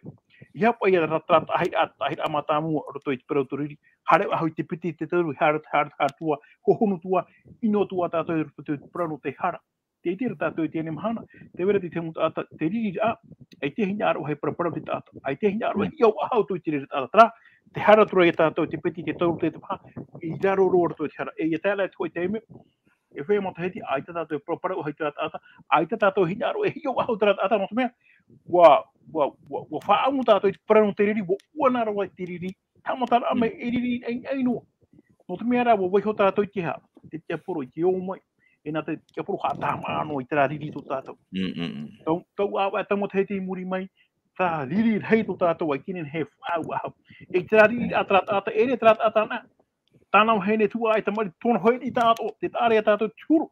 ʻEiaha paʻi ia terā, terā taʻahiraʻa, taʻahiraʻa mātāmua roto i te parau tō riri, haere faʻahou i te piti, te toru, haere, haere, haere atu ā, hohonu atu ā, ʻino atu ā tātou i roto i te parau nō te hara. Tē ʻite ra tātou i teie nei mahana, tē vai ra te tahi mau taʻata, te riri ra, ʻaita e hinaʻaro e paraparau te taʻata, ʻaita e hinaʻaro e hiʻo faʻahou atu i te reira taʻata terā, tē haere atu ra ia tātou i te piti, te toru, te tapaʻa, i raro roa roto i te hara. E ʻia tae ra i te hōʻē taime, e feiā matahiti, ʻaita tātou e paraparau faʻahou i terā taʻata, ʻaita tātou e hinaʻaro e hiʻo faʻahou terā taʻata, nō te mea, ʻua, ʻua, ʻua, ʻua faʻaʻamu tātou i te parau nō te riri, ʻua ʻuana roa te riri, haʻamataraʻa mai e riri ʻainaʻi noa. Nō te mea rā, ʻua vaiiho tātou i te hā, te tiaporo i te ō mai, e nā te tiaporo haʻatāmā noa i terā riri tō tātou. Tau, tau ʻāvaʻe, tau matahiti i muri mai, terā riri rahi tō tātou, ʻaita e nehenehe e faʻaau faʻahou. E terā riri a terā taʻata, ʻeʻere terā taʻata na, tāna vahine tuaʻana, e tamariʻi, tōna vahine taʻatoʻa, tē taʻa ra ia tātou te huru.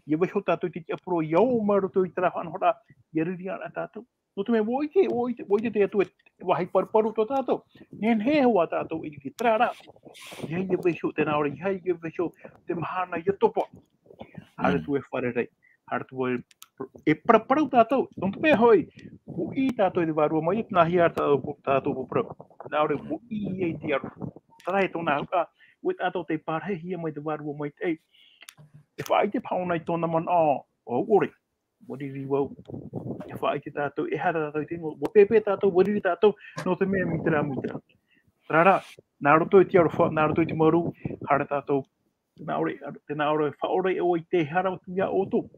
Ia vaiho tātou i te tiaporo, ia ō mai roto i terā faʻanahoraʻa, ia riri ana tātou. Nō te mea, ʻua ʻite, ʻua ʻite, ʻua ʻite te Atua e vāhi paruparu tō tātou. Nehenehe hoʻi tātou e riri, terā rā. Ia, ia vaiho te nā ʻore, ia, ia vaiho te mahana, ia topa. Haere atu e fārerei, haere atu e, e paraparau tātou. Nō te mea hoʻi, ʻua ʻī tātou i te Vārua Maitaʻi, e nāhea tātou, tātou paraparau. Nā ʻore, ʻua ʻī i te aroha. Terā e tōna hau, ʻua tātou tei pārahihia mai te Vārua Maitaʻi. E faʻaʻite paha ʻōna i tōna manaʻo, ʻo ʻore. ʻUa riri vau. E faʻaʻite tātou, e haere tātou i te ingoa, ʻua pēpē tātou, ʻua riri tātou, nō te mea mai terā, mai terā. Terā rā, nā roto i te aroha, nā roto i te marū, haere tātou, te nā ʻore, te nā ʻore, faʻaora ʻoe i te hara atu iā ʻoutou.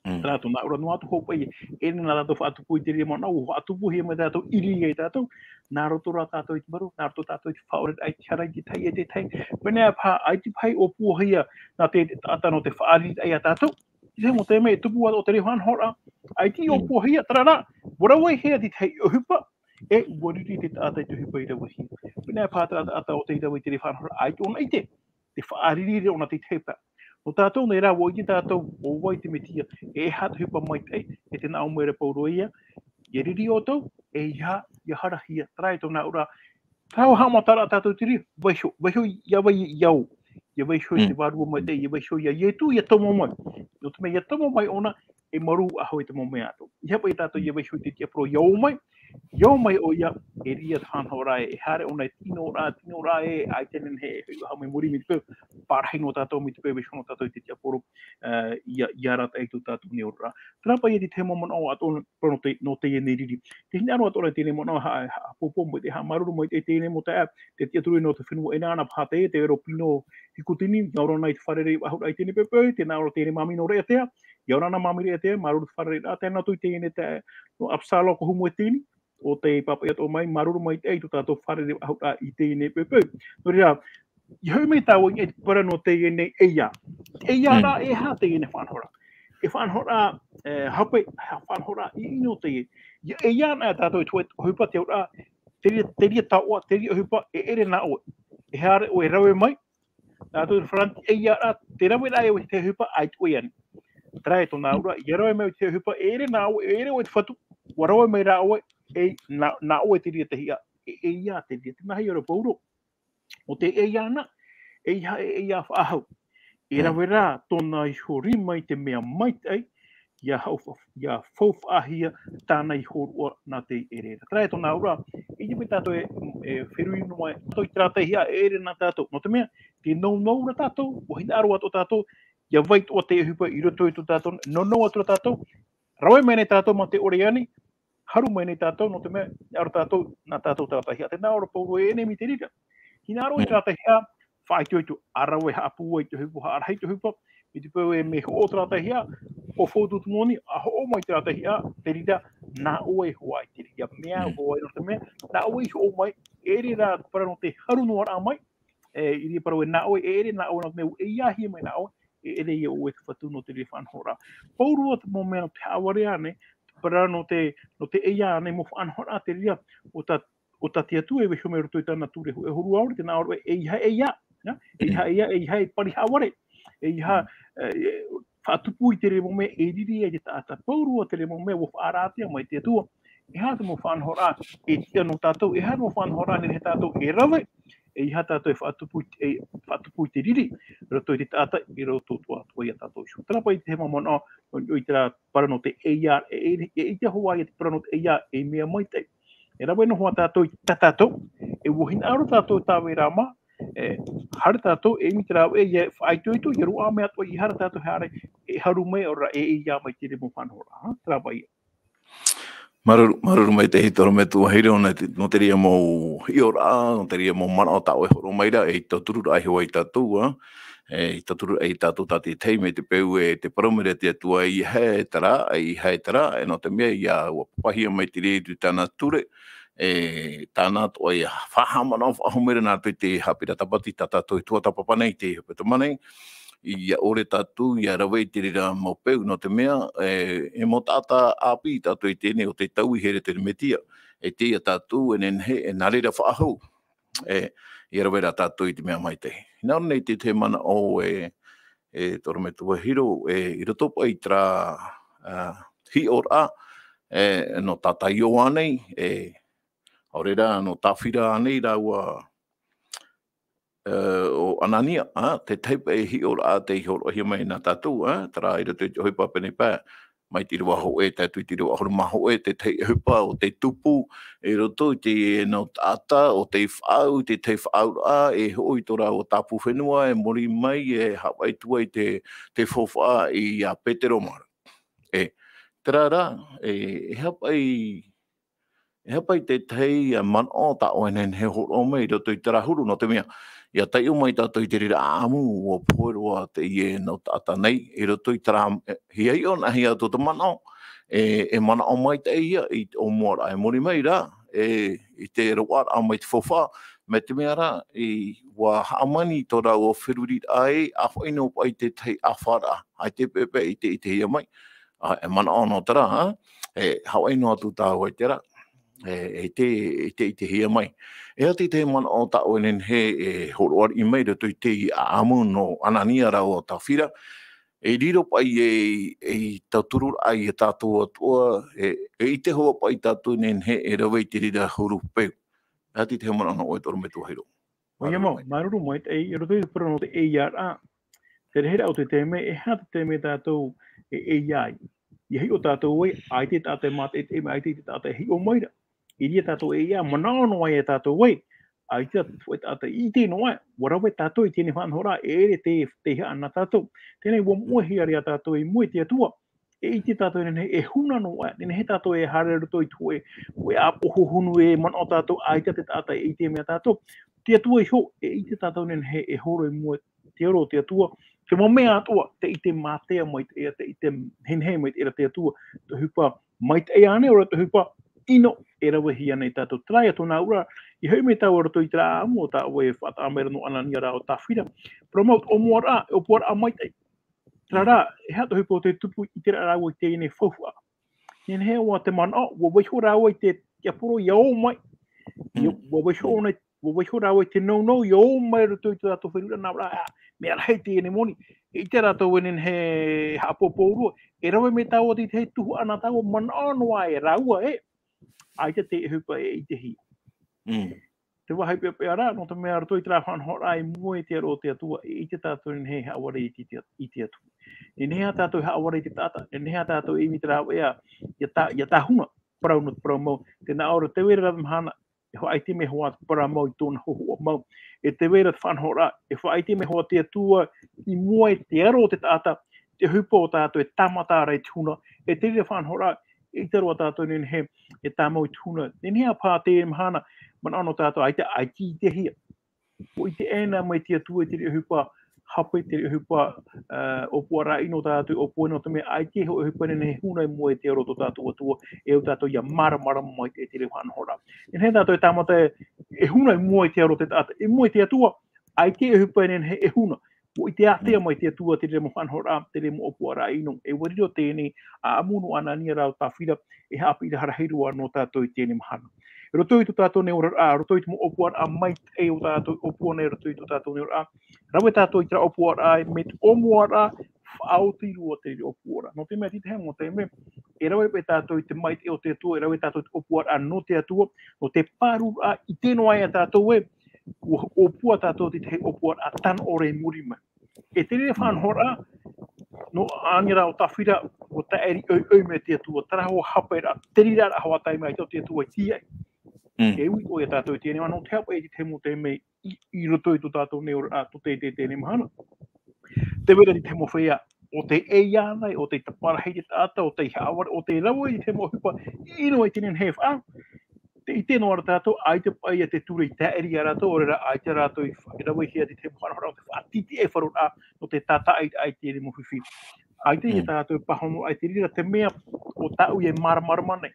Terā tōna aroha noa atu hopeʻa, e nā tātou faʻatupu i te riri manaʻo, ʻua faʻatupuhia mai tātou, i riri ai tātou, nā roto rā tātou i te marū, nā roto tātou i te faʻaoraraʻa i te hara i te tahi, i te tahi. Pēnei paha, ʻaita paha e ʻōpuahia, nā te, te taʻata nō te faʻariraʻa iā tātou. Te mea, te mea e tupu atu ʻo te riri faʻanahoraʻa, ʻaita i ʻōpuahia, terā rā, ʻua rave hia te tahi ʻohipa, e ʻua riri te taʻata i te ʻohipa i ravehia. Pēnei paha terā taʻata ʻo tei rave i te riri faʻanahoraʻa, ʻaita ʻōna i ʻite, te faʻariri ʻōna te tahi pae. Nō tātou nei rā, ʻua ʻite tātou, ʻo vai te Mesia, e aha te ʻohipa maitaʻi, e te nā ʻō mai ra Pauro ia, ia riri ʻoutou, e ia, ia harahia, terā e tōna aroha, Tāua haʻamataraʻa tātou te riri, vaiho, vaiho ia vai ia ʻō. Ia vaiho i te Vārua Maitaʻi, ia vaiho ia Ietu, ia tomo mai. Nō te mea ia tomo mai ʻōna, e marū faʻahou te mau mea atoʻa. ʻEiaha paʻi tātou ia vaiho i te tiaporo, ia ō mai, ia ō mai ʻoia, e riri te faʻanahoraʻa, e haere ʻōna i te ʻino ra, te ʻino ra, e, ʻaita e nehenehe e hoʻi faʻahou mai muri mai te peu, pārahi noa tātou mai te peu, vaiho noa tātou i te tiaporo, ā, ia, ia arataʻi tō tātou nei oraraʻa. Terā paʻi ia te tahi mau manaʻo atoʻa, parau nō te, nō teie nei riri. Tē hinaʻaro atoʻa ra i teie nei manaʻo, ha, ha, haʻapōpō mai te, haʻamāuruuru mai te, teie nei mau taeaʻe, tē tiʻaturi nō te fenua ʻEnana paha teie, te ʻero Pino Hikutini, ʻia ora na i te fārerei faʻahou i teie nei poʻipoʻi, tē nā ʻō ra teie nei māmī nō Raʻiātea, ʻia ora na māmī Raʻiātea, māuruuru i te fārereiraʻa, tae noa atu i teie nei taeaʻe, nō ʻApasalo Kohumue Tini, ʻo tei pāpaʻi atoʻa mai, māuruuru maitaʻi i tō tātou fārerei faʻahou i teie nei poʻipoʻi. Nō reira, ʻia hoʻi mai tāua i te parau nō teie nei ʻeiā. ʻEiā rā, e aha teie nei faʻanahoraʻa? E faʻanahoraʻa, e, hape, ha-, faʻanahoraʻa ʻino teie. ʻIa ʻeiā na tātou i te ʻohipa, te auraʻa, te reira, te reira taoʻa, te reira ʻohipa, e ʻere nā ʻoe. E haere ʻoe e rave mai, tātou i te faranti, ʻeiā rā, tē rave ra ʻoe i te ʻohipa, ʻaita ʻoe ānei. Terā e tōna aroha, ʻia rave mai ʻoe i te ʻohipa, e ʻere nā ʻoe, e ʻere ʻoe i te Fatu, ʻua rave mai rā ʻoe, e nā, nā ʻoe te reira tahi, e, ʻeiā te reira. Tē nāhea ra Pauro. ʻO te ʻeiā na, ʻeiaha e ʻeiā faʻahou. E rave rā tōna iho rima i te mea maitaʻi, ʻia hau fa-, ʻia faufaʻahia tāna iho roa nā te ʻere ra. Terā e tōna aroha, ʻite paʻi tātou e, e feruri noa mai tātou i terā tahi hea, e ʻere nā tātou. Nō te mea, tē nounou ra tātou, ʻua hinaʻaro atoʻa tātou, ʻia vai atoʻa te ʻohipa i roto i tō tātou, nounou atu ra tātou, rave mai nei tātou mā te ʻore ānei, haru mai nei tātou, nō te mea, ʻaore tātou, nā tātou terā tahi hea. Tē nā ʻō ra Pauro e ʻere mai te reira. Hinaʻaro i terā tahi hea, faʻaitoito, ʻa rave haʻapūai i te ʻohipa, haʻarahi i te ʻohipa, i te peu e mea hoʻo terā tahi hea, ʻo faufaʻa atu te moni, ʻa hoʻo mai terā tahi hea, te reira, nā ʻoe hoʻi te reira, mea hoʻi, nō te mea, nā ʻoe i hoʻo mai, e ʻere rā te parau nō te haru noa ra mai, e, i reira parau e nā ʻoe, e ʻere nā ʻoe, nō te mea, e ʻeiāhia mai nā ʻoe, e ʻere ia ʻoe te Fatu nō te reira faʻanahoraʻa. Pauroa te mau mea nō te haʻavare ānei, te parau nō te, nō te ʻeiā ānei, mau faʻanahoraʻa te reira, ʻo tā, ʻo tā te Atua e vaiho mai roto i tāna ture hōʻē ʻahuru ʻaore, tē nā ʻō ra, ʻeiaha ʻeiā, nā? ʻEiaha ʻeiā, ʻeiaha e pari haʻavare, ʻeiaha, e, e, faʻatupu i te reira mau mea e riri ai te taʻata. Pauroa te reira mau mea, ʻua faʻaraʻa mai te Atua. E aha te mau faʻanahoraʻa e tiʻa nō tātou, e aha te mau faʻanahoraʻa nehenehe tātou e rave, ʻeiaha tātou e faʻatupu i te, e faʻatupu i te riri, roto i te taʻata, i roto atoʻa, atoʻa ia tātou iho. Terā paʻi te mau manaʻo, ʻo, ʻo i terā parau nō te ʻeiā, e, e, e, e ʻite hoʻi te parau nō te ʻeiā, e mea maitaʻi. E rave noa tātou i tā tātou, e ʻua hinaʻaro tātou tāvera mā, e, haere tātou, e ʻimi te rāveʻa, e faʻaitoito, ʻia roaʻa mai atoʻa, ʻeiaha tātou e haere, e haru mai, ʻaore rā, e, e ʻeiā mai te reira mau faʻanahoraʻa, ha? Terā paʻi ia. Māuruuru, māuruuru maitaʻi Toro Metua Hiro, nō te, nō te reira mau hiʻoraʻa, nō te reira mau manaʻo tā ʻoe e hōroʻa mai ra, e tauturu ra hoʻi ia tātou, ā, e tauturu ra ia tātou tā te tahi mai te peu e te parau mai ra te Atua ʻeiaha e terā, ʻeiaha e terā, e nō te mea ʻia, ʻua papahia mai te reira i tāna ture, e tāna atoʻa ia faʻahaʻamanaʻo faʻahou mai ra nā roto i te haʻapiʻiraʻa Tāpati, tā tātou e tuatāpapa nei i te hepetoma nei, ʻia ʻore tātou ʻia rave i te reira mau peu, nō te mea, e, e mau taʻata ʻāpī tātou i teie nei ʻo tē taui here te Mesia, e tei ia tātou, e nehenehe, e nā reira faʻahou, e, ʻia rave ra tātou i te mea maitaʻi. Nā ʻō nei te, te manaʻo e, e tō Rometua Hiro, e, i roto paʻi i terā, ā, hiʻoraʻa, e, nō Tātaioa nei, e, ʻaore rā, nō Tāfira nei rāua, e, ʻo Anania, ā, te tahi paʻi hiʻoraʻa tei hōroʻahia mai nā tātou, ā, terā i roto i te ʻohipa pene pae, mai te ʻīrava hōʻē, tae atu i te ʻīrava ʻahuru mā hōʻē, te tahi ʻohipa o te tupu, i roto i te nau taʻata, ʻo tei faʻaau, te tahi faʻaauraʻa, e hoʻo i tō rāua tāpū fenua, e mori mai, e haʻavai atu ai te, te faufaʻa ia Petero Mara. E, terā rā, e, e aha paʻi, e aha paʻi te tahi, ā, manaʻo tā ʻoe e nehenehe e hōroʻa mai i roto i terā huru, nō te mea, ʻia taiʻo mai tātou i te reira ʻāʻamu, ʻua pohe roa teie nau taʻata nei, i roto i terā, e, ʻia hiʻo anaʻe atu te manaʻo, e, e manaʻo maitaʻi ia i te ʻōmuaraʻa e mori mai rā, e, i te roaʻaraʻa mai te faufaʻa, mai te mea rā, i, ʻua hāmani tō rāua feruriraʻa e, ʻa hoʻi nō paʻi te tahi ʻāfaraʻa, ʻaita paʻi, paʻi i te, i te ʻitehia mai, ā, e manaʻo nō terā, ā, e, haʻavai noa atu tāua i terā, e, e te, e te, i te ʻitehia mai. E aha te, te manaʻo tā ʻoe e nehenehe e hōroʻa riʻi mai i roto i te ʻāʻamu nō Anania rāua Tāfira, e riro paʻi e, e tauturu ai e tātou Atua, e, e ʻite hoʻi paʻi tātou e nehenehe e rave i te reira huru peu. E aha te, te manaʻo nō ʻoe tō Rometua Hiro. ʻOia mau, māuruuru maitaʻi, i roto i te parau nō te ʻeiaʻa, te rahiraʻa o te taime, e aha te taime tātou e ʻeiaʻa ai. ʻIa hiʻo tātou ē, ʻaita te taʻata e mātaʻitaʻi mai, ʻaita te taʻata e hiʻo mai ra. I reira tātou e ʻeiaʻa, manaʻo noa ia tātou ē, ʻaita te taʻata i ʻite noa, ʻua rave tātou i teie faʻanahoraʻa, e ʻere te, te haʻa nā tātou. Teie nei ʻua moʻehia ra tātou i mua i te Atua, e ʻite tātou e nehenehe e huna noa, e nehenehe tātou e haere i roto i te hōʻē, hōʻē ʻāpoʻo hōhonu e manaʻo tātou, ʻaita te taʻata e ʻite mai ia tātou. Te Atua iho, e ʻite tātou e nehenehe e horo i mua i te aro o te Atua, te mau mea atoʻa, te ʻite mātea maitaʻi, te ʻite nehenehe maitaʻi ra te Atua, te ʻohipa maitaʻi ānei, ʻaore rā te ʻohipa ʻino e ravehia nei tātou. Terā ia tōna auraʻa, ʻia hoʻi mai tāua i roto i terā ʻāʻamu o tā ʻoe e faʻataʻa mai ra nō Anania rāua Tāfira. Parau mau, ʻōmuaraʻa, e ʻōpuaraʻa maitaʻi. Terā rā, e aha te ʻohipa o te tupu i terā rāua i teie nei faufaʻa. Nehenehe ʻoe te manaʻo, ʻua vaiiho rāua i te tiaporo ʻia ō mai. ʻIa, ʻua vaiiho ʻōna, ʻua vaiiho rāua i te nounou, ʻia ō mai i roto i tō tātou feruriraʻa, nā reira, ā, mea rahi teie nei moni. E ʻite rātou e nehenehe e haʻapōpō roa. E rave mai tāua i te tuhaʻa nā tāua manaʻo noa e rāua ē. ʻAita te ʻohipa e ʻitehia. Te vāhi peʻapeʻa rā, nō te mea roto i terā faʻanahoraʻa i mua i te aro o te Atua, e ʻite tātou e nehenehe e haʻavare i te, i te Atua. E nehenehe tātou e haʻavare i te taʻata, e nehenehe tātou e ʻimi i terā ʻoe, ʻia tā, ʻia tāhuna, parau nō te parau mau, tē nā ʻō ra, tē vai ra te mahana, e faʻaʻite mai hoʻi te parau mau i tōna hōhoʻa mau. E tē vai ra te faʻanahoraʻa, e faʻaʻite mai hoʻi te Atua i mua i te aro o te taʻata, te ʻohipa o tātou e tāmata ra i te huna, e te reira faʻanahoraʻa, e ʻite roa tātou e nehenehe e tāmau i te huna. Nehenehe ā paha teie mahana, manaʻo nō tātou, ʻaita, ʻaita i ʻitehia. ʻUa ʻite ʻē na mai te Atua i te reira ʻohipa hape, te reira ʻohipa, ā, ʻōpuaraʻa ʻino tā tātou e ʻōpua nei, nō te mea ʻaita e hōʻē ʻohipa e nehenehe e huna i mua i te aro o tō tātou Atua, e au tātou ʻia māramarama mai i te, te reira faʻanahoraʻa. E nehenehe tātou e tāmata e huna i mua i te aro o te taʻata, i mua i te Atua, ʻaita e ʻohipa e nehenehe e huna. ʻUa ʻite ātea mai te Atua te reira mau faʻanahoraʻa, te reira mau ʻōpuaraʻa ʻino. E ʻua riro teie nei ʻāʻamu nō Anania rāua Tāfira, e haʻapiʻiraʻa rahi roa nō tātou i teie nei mahana. I roto i tō tātou nei oraraʻa, i roto i te mau ʻōpuaraʻa maitaʻi o tātou e ʻōpua nei i roto i tō tātou nei oraraʻa, rave tātou i terā ʻōpuaraʻa, mai te ʻōmuaraʻa, faʻaoti roa te reira ʻōpuaraʻa. Nō te mea, i te tahi mau taime, e rave paʻi tātou i te maitaʻi o te Atua, e rave tātou i te ʻōpuaraʻa nō te Atua, nō te pāruriraʻa, ʻite noa ia tātou ē, ʻua ʻōpua tātou i te tahi ʻōpuaraʻa tano ʻore i muri mai. E te reira faʻanahoraʻa, nō Anania rāua Tāfira, ʻua taʻeri ʻoiʻoi mai te Atua, terā hoʻi hape ra, te reira rā hoʻi taime ʻaita te Atua i tīaʻi. E ui atoʻa ia tātou i teie nei mahana, nō te aha paʻi te tahi mau taime i, i roto i tō tātou nei oraraʻa, tō te, te, teie nei mahana. Tē vai ra te tahi mau feiā, ʻo tē ʻeiaʻa nei, ʻo tē taparahi i te taʻata, ʻo tē haʻavare, ʻo tē rave i te tahi mau ʻohipa ʻino e nehenehe e faʻa-, tē ʻite noa ra tātou, ʻaita paʻi ia te ture i taʻeri ia rātou, ʻaore rā, ʻaita rātou i fa-, i ravehia i te tahi mau faʻanahoraʻa, ʻo te faʻatitiʻaifaro ra, nō te tātaʻi i teie nei mau fifi. ʻAita ia tātou e pāhono ai i te reira, te mea ʻo tāʻu e māramarama nei.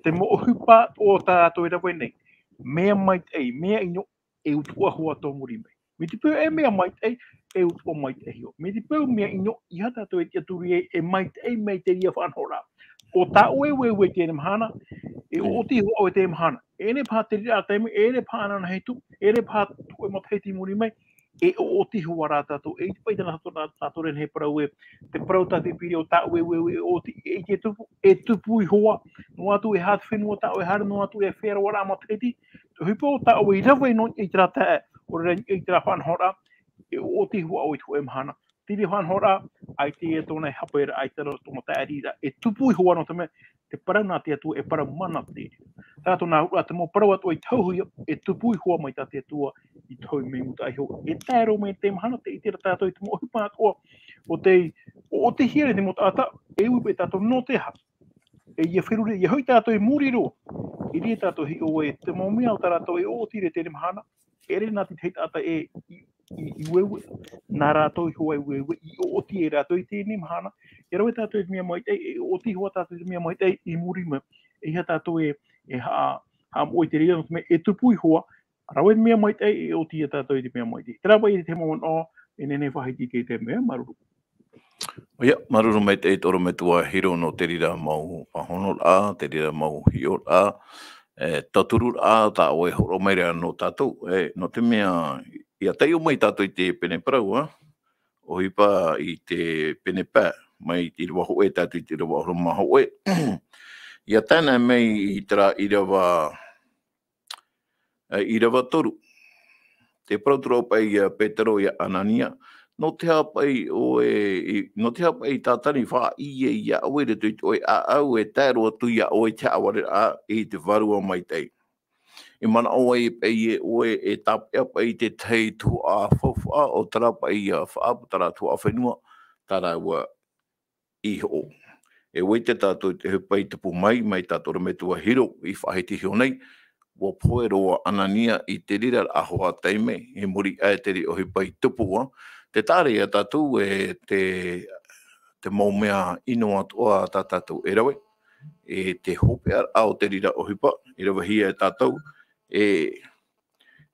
Te mau ʻohipa ʻo tātou e rave nei. Mea maitaʻi, mea ʻino, e utuʻa hoʻi tō muri mai. Mai te peu e mea maitaʻi, e utuʻa maitaʻi hoʻi. Mai te peu mea ʻino, ʻeiaha tātou e tiʻaturi ai, e maitaʻi mai te reira faʻanahoraʻa. ʻO tā ʻoe e ueue i teie mahana, e ʻoti hoʻi ʻoe i teie mahana. E ʻere paha te reira taime, e ʻere paha ananahi atu, e ʻere paha te hōʻē matahiti i muri mai, e ʻoʻoti hoʻi rā tātou, e ʻite paʻi tāna tātou, tātou rā nei parau ē, te parau tā te pīria o tā ʻoe ueue e ʻoʻoti, e ʻite e tupu, e tupu iho ā, noa atu e aha te fenua tā ʻoe e haere, noa atu e fea roa rā matahiti, te ʻohipa o tā ʻoe i rave noa i terā taeaʻe, ʻo rā i terā faʻanahoraʻa, e ʻoʻoti hoʻi ʻoe i te hōʻē mahana. Te reira faʻanahoraʻa, ʻaita e tōna e hape ra, ʻaita rā tōna taʻa riʻi ra, e tupu iho ā nō te mea, te parau nā te Atua, e parau mana te reira. Terā tōna huru, ā, te mau parau atoʻa i te hauhia, e tupu iho ā mai tā te Atua, i te hau i mea i mūtaʻa iho, e tae roa mai i te mahana, tē ʻite ra tātou i te mau ʻohipa atoʻa, ʻo tei, ʻo, ʻo tei hiere te mau taʻata, e ui paʻi tātou nō te aha. E ʻia feruri, ʻia hoʻi tātou i muri roa. I reira tātou e hiʻo ē, te mau mea o tā rātou e ʻoʻoti ra i teie mahana, e ʻere nā te tahi taʻata e, i, i, i ueue, nā rātou iho ā e ueue, i ʻoʻoti e rātou i teie mahana, ʻia rave tātou i te mea maitaʻi, e ʻoʻoti iho ā tātou i te mea maitaʻi i muri mai, ʻeiaha tātou e, e haʻa, haʻamoʻe i te reira, nō te mea e tupu iho ā, rave te mea maitaʻi, e ʻoʻoti ia tātou i te mea maitaʻi. Terā paʻi te mau manaʻo, e nehenehe e faʻahiti i te, te mea, māuruuru. ʻOia, māuruuru maitaʻi te ʻorometua Hiro nō te reira mau pāhonoraʻa, te reira mau hiʻoraʻa, e, tautururaʻa, tā ʻoe e hōroʻa mai ra nō tātou, e, nō te mea, ʻia taiʻo mai tātou i te pene parau, ā, ʻohipa i te pene pae, mai i te ʻīrava hōʻē, tātou i te ʻīrava ʻahuru mā hōʻē. ʻIa tae noa mai i terā ʻīrava, e, ʻīrava toru. Tē parau atu ra paʻi ia Petero ia Anania, nō te aha paʻi ʻoe, i, nō te aha paʻi Tātana i faʻaʻī ia ʻoe i roto i tō ʻoe ʻāʻau, e tae roa atu ia ʻoe i te haʻavareraʻa i te Vārua Maitaʻi. E manaʻo ai paʻi ē ʻoe e tāpeʻa paʻi i te tahi tuhaʻa faufaʻa, ʻo terā paʻi ia faʻaʻapu, terā tuhaʻa fenua, tā rāua i hoʻo. E ʻua ʻite tātou i te ʻohipa i tupu mai, mai tā te ʻorometua Hiro i faʻahiti iho nei, ʻua pohe roa ʻo Anania i te reira ra ʻāvaʻe taime, i muri aʻe i te reira ʻohipa i tupu ā. Tē taʻa ra ia tātou e te, te mau mea ʻino atoʻa tā tātou e rave, e te hopeʻaraʻa o te reira ʻohipa, i ravehia e tātou, e,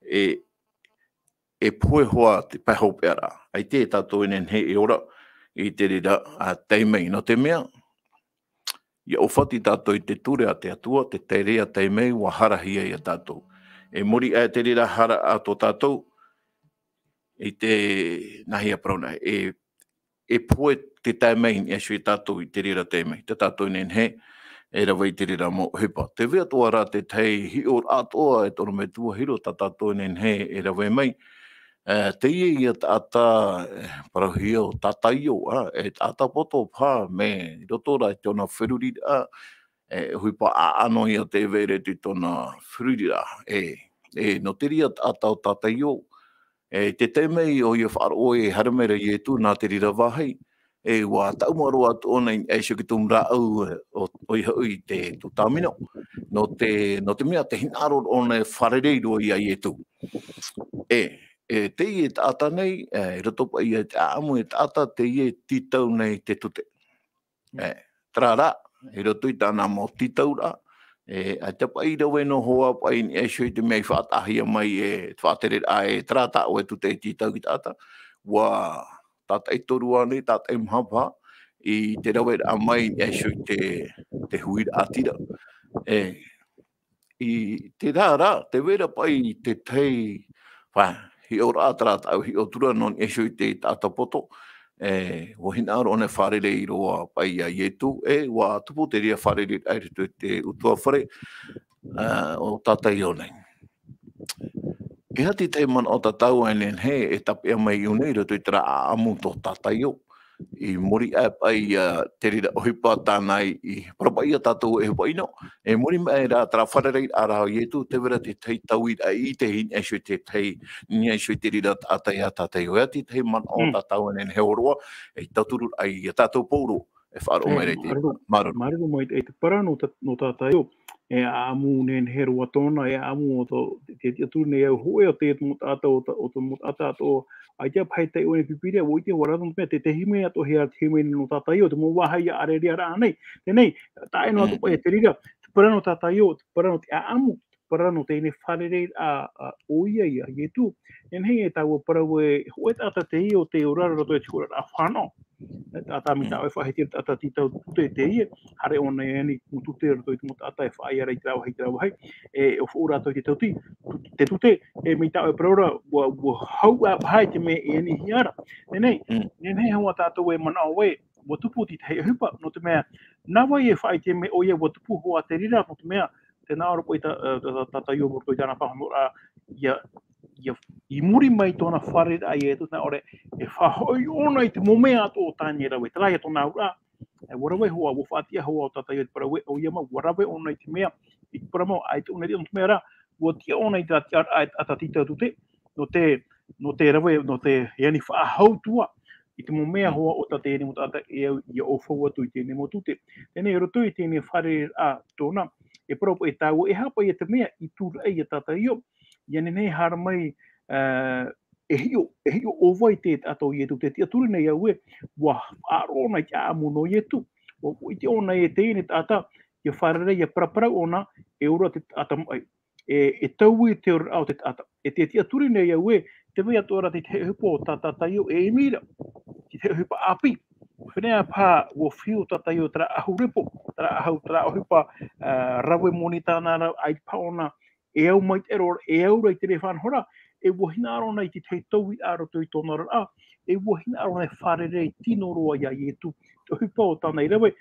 e, e pohe hoʻi te pae hopeʻaraʻa. ʻAita tātou e nehenehe e ora i te reira, ā, taime, nō te mea, ʻia ʻōfati tātou i te ture a te Atua, te taeaʻe taime ʻua harahia ia tātou. E muri aʻe i te reira hara a tō tātou, i te nāhea parau nei, e, e pohe te taime i niʻa iho ia tātou i te reira taime, tā tātou e nehenehe e rave i te reira mau ʻohipa. Tē vai atoʻa ra te tahi hiʻoraʻa atoʻa e te ʻorometua Hiro tā tātou e nehenehe e rave mai, e, teie ia taʻata, e, parauhia ʻo Tātaio, ā, e taʻata poto paha, mea i roto rā i tōna feruriraʻa, e, ʻohipa ʻaʻano ia tē vai ra i tōna feruriraʻa, e, e, nō te reira taʻata ʻo Tātaio, e, i te taime ʻoia faʻaroʻo e haere mai ra Ietu nā te reira vāhi, e, ʻua taʻuma roa atu ʻōna i niʻa iho i te tumu rāʻau, e, ʻo, ʻoia hoʻi te tū tāmino, nō te, nō te mea tē hinaʻaro ra ʻōna e fārerei roa ia Ietu. E, e, teie taʻata nei, e, i roto paʻi ia i te ʻāʻamu e taʻata teie e tītau nei te tute. E, terā rā, i roto i tāna mau tītauraʻa, e, ʻaita paʻi i rave noa hoʻi paʻi i niʻa iho i te mea i faʻataʻahia mai e te faʻatereraʻa e terā tā ʻoe tute e tītau i te taʻata, ʻua tātaʻi toru ānei, tātaʻi maha paha, i te raveraʻa mai i niʻa iho i te, te huiraʻatira. E, i terā rā, tē vai ra paʻi te tahi, ʻua hiʻo ra terā tāʻu hiʻo atu ra nō niʻa iho i te taʻata poto, e, ʻua hinaʻaro ʻōna e fārerei roa paʻi ia Ietu, e, ʻua tupu te reira fārereiraʻa i roto i te ʻutuāfare, ā, ʻo Tātaio nei. E aha te tahi manaʻo tātou e nehenehe e tāpeʻa mai iāna i roto i terā ʻāʻamu tō Tātaio, i muri aʻe paʻi ia te reira ʻohipa tāna i, i parau paʻi ia tātou e ʻohipa ʻino, e muri mai rā terā fārereiraʻa ra Ietu, tē vai ra te tahi tauiraʻa i ʻite i niʻa iho i te tahi, i niʻa iho i te reira taʻata ia Tātaio. E aha te tahi manaʻo tātou e nehenehe e hōroʻa, e tauturu ai ia tātou pauroa, e faʻaroʻo mai ra i te, māuruuru. Māuruuru. Māuruuru maitaʻi, e te parau nō Tā-, nō Tātaio, e ʻāʻamu nehenehe roa tōna, e ʻāʻamu o tō, te, te tiʻaturi nei au hōʻē o te mau taʻata, o tō, o tō mau taʻata atoʻa, ʻaita paha e taiʻo nei te Pīpīria, ʻua ʻite hoʻi rātou nō te mea, te, te hīmene atoʻa hia, te hīmene nō Tātaio, te mau vāhi ia ʻārearea nei, teie, tae noa atu paʻi ia te reira, te parau nō Tātaio, te parau nō te ʻāʻamu, te parau nō teie fārerei, ā, ā, ʻoia ia Ietu, nehenehe e taua parau e, hōʻē taʻata teie ʻo tei ora ra i roto i te hōroʻaraʻa fānaʻo. E taʻata mai tā ʻoe e faʻahiti ra taʻata tītau tute teie, haere ʻōna e ani mau tute i roto i te mau taʻata e faʻaea ra i terā vāhi, terā vāhi, e ʻo faʻaora atoʻa i te tute, te tute, e mai tā ʻoe e parau ra, ua, ua hau ā paha i te mea e anihia ra. Nehenehe, nehenehe hoʻi tātou e manaʻo ē, ua tupu te tahi ʻohipa, nō te mea, nā vai e faʻaʻite mai ʻoia ua tupu hoʻi te reira, nō te mea, tē nā ʻō ra paʻi tā, tā, tā, tā Taio i roto i tāna pāhonoraʻa, ʻia, ʻia, i muri mai tōna fārereiraʻa ia Ietu, nā ʻō ra, e faʻahoʻi ʻōna i te mau mea atoʻa o tāna e rave, terā ia tōna auraʻa, e, ua rave hoʻi, ua faʻatiʻa hoʻi ʻo tā Taio i te parau ē, ʻoia mau, ua rave ʻōna i te mea, i te parau mau, ʻaita ʻōna i tiʻa, nō te mea rā, ua tiʻa ʻōna i te tiʻaraʻa e taʻata tītau tute, nō te, nō te rave, nō te ani faʻahou atu ā i te mau mea hoʻi o tā teie nei mau taʻata e au ʻia ʻaufau atu i teie nei mau tute. Teie nei, i roto i teie nei fārereiraʻa tōna, e parau paʻi tāua, e aha paʻi ia te mea i tūraʻi ia tā Taio, ʻia nehenehe e haere mai, ā, e hiʻo, e hiʻo ʻo vai te taʻata o Ietu, tē tiʻaturi nei au ē, ua faʻaroʻo ʻōna i te ʻāʻamu nō Ietu. Ua, ua ʻite ʻōna ē teie nei taʻata, ʻia fārerei, ʻia paraparau ʻōna, e ora te taʻata maʻi. E, e taui te oraraʻa o te taʻata. E tē tiʻaturi nei au ē, tē vai atoʻa ra te tahi ʻohipa o tā, tā Taio e ʻimi ra. Te tahi ʻohipa ʻāpī. Fenua paha, ua fiu tā Taio terā ʻahu repo, terā ʻahu, terā ʻohipa, ā, rave moni tāna ra, ʻaita paha ʻōna, e au maitaʻi roa, e au ra i te reira faʻanahoraʻa, e ua hinaʻaro ʻōna i te tahi taui ā roto i tōna oraraʻa, e ua hinaʻaro ʻōna e fārerei tino roa ia Ietu, te ʻohipa o tāna i rave,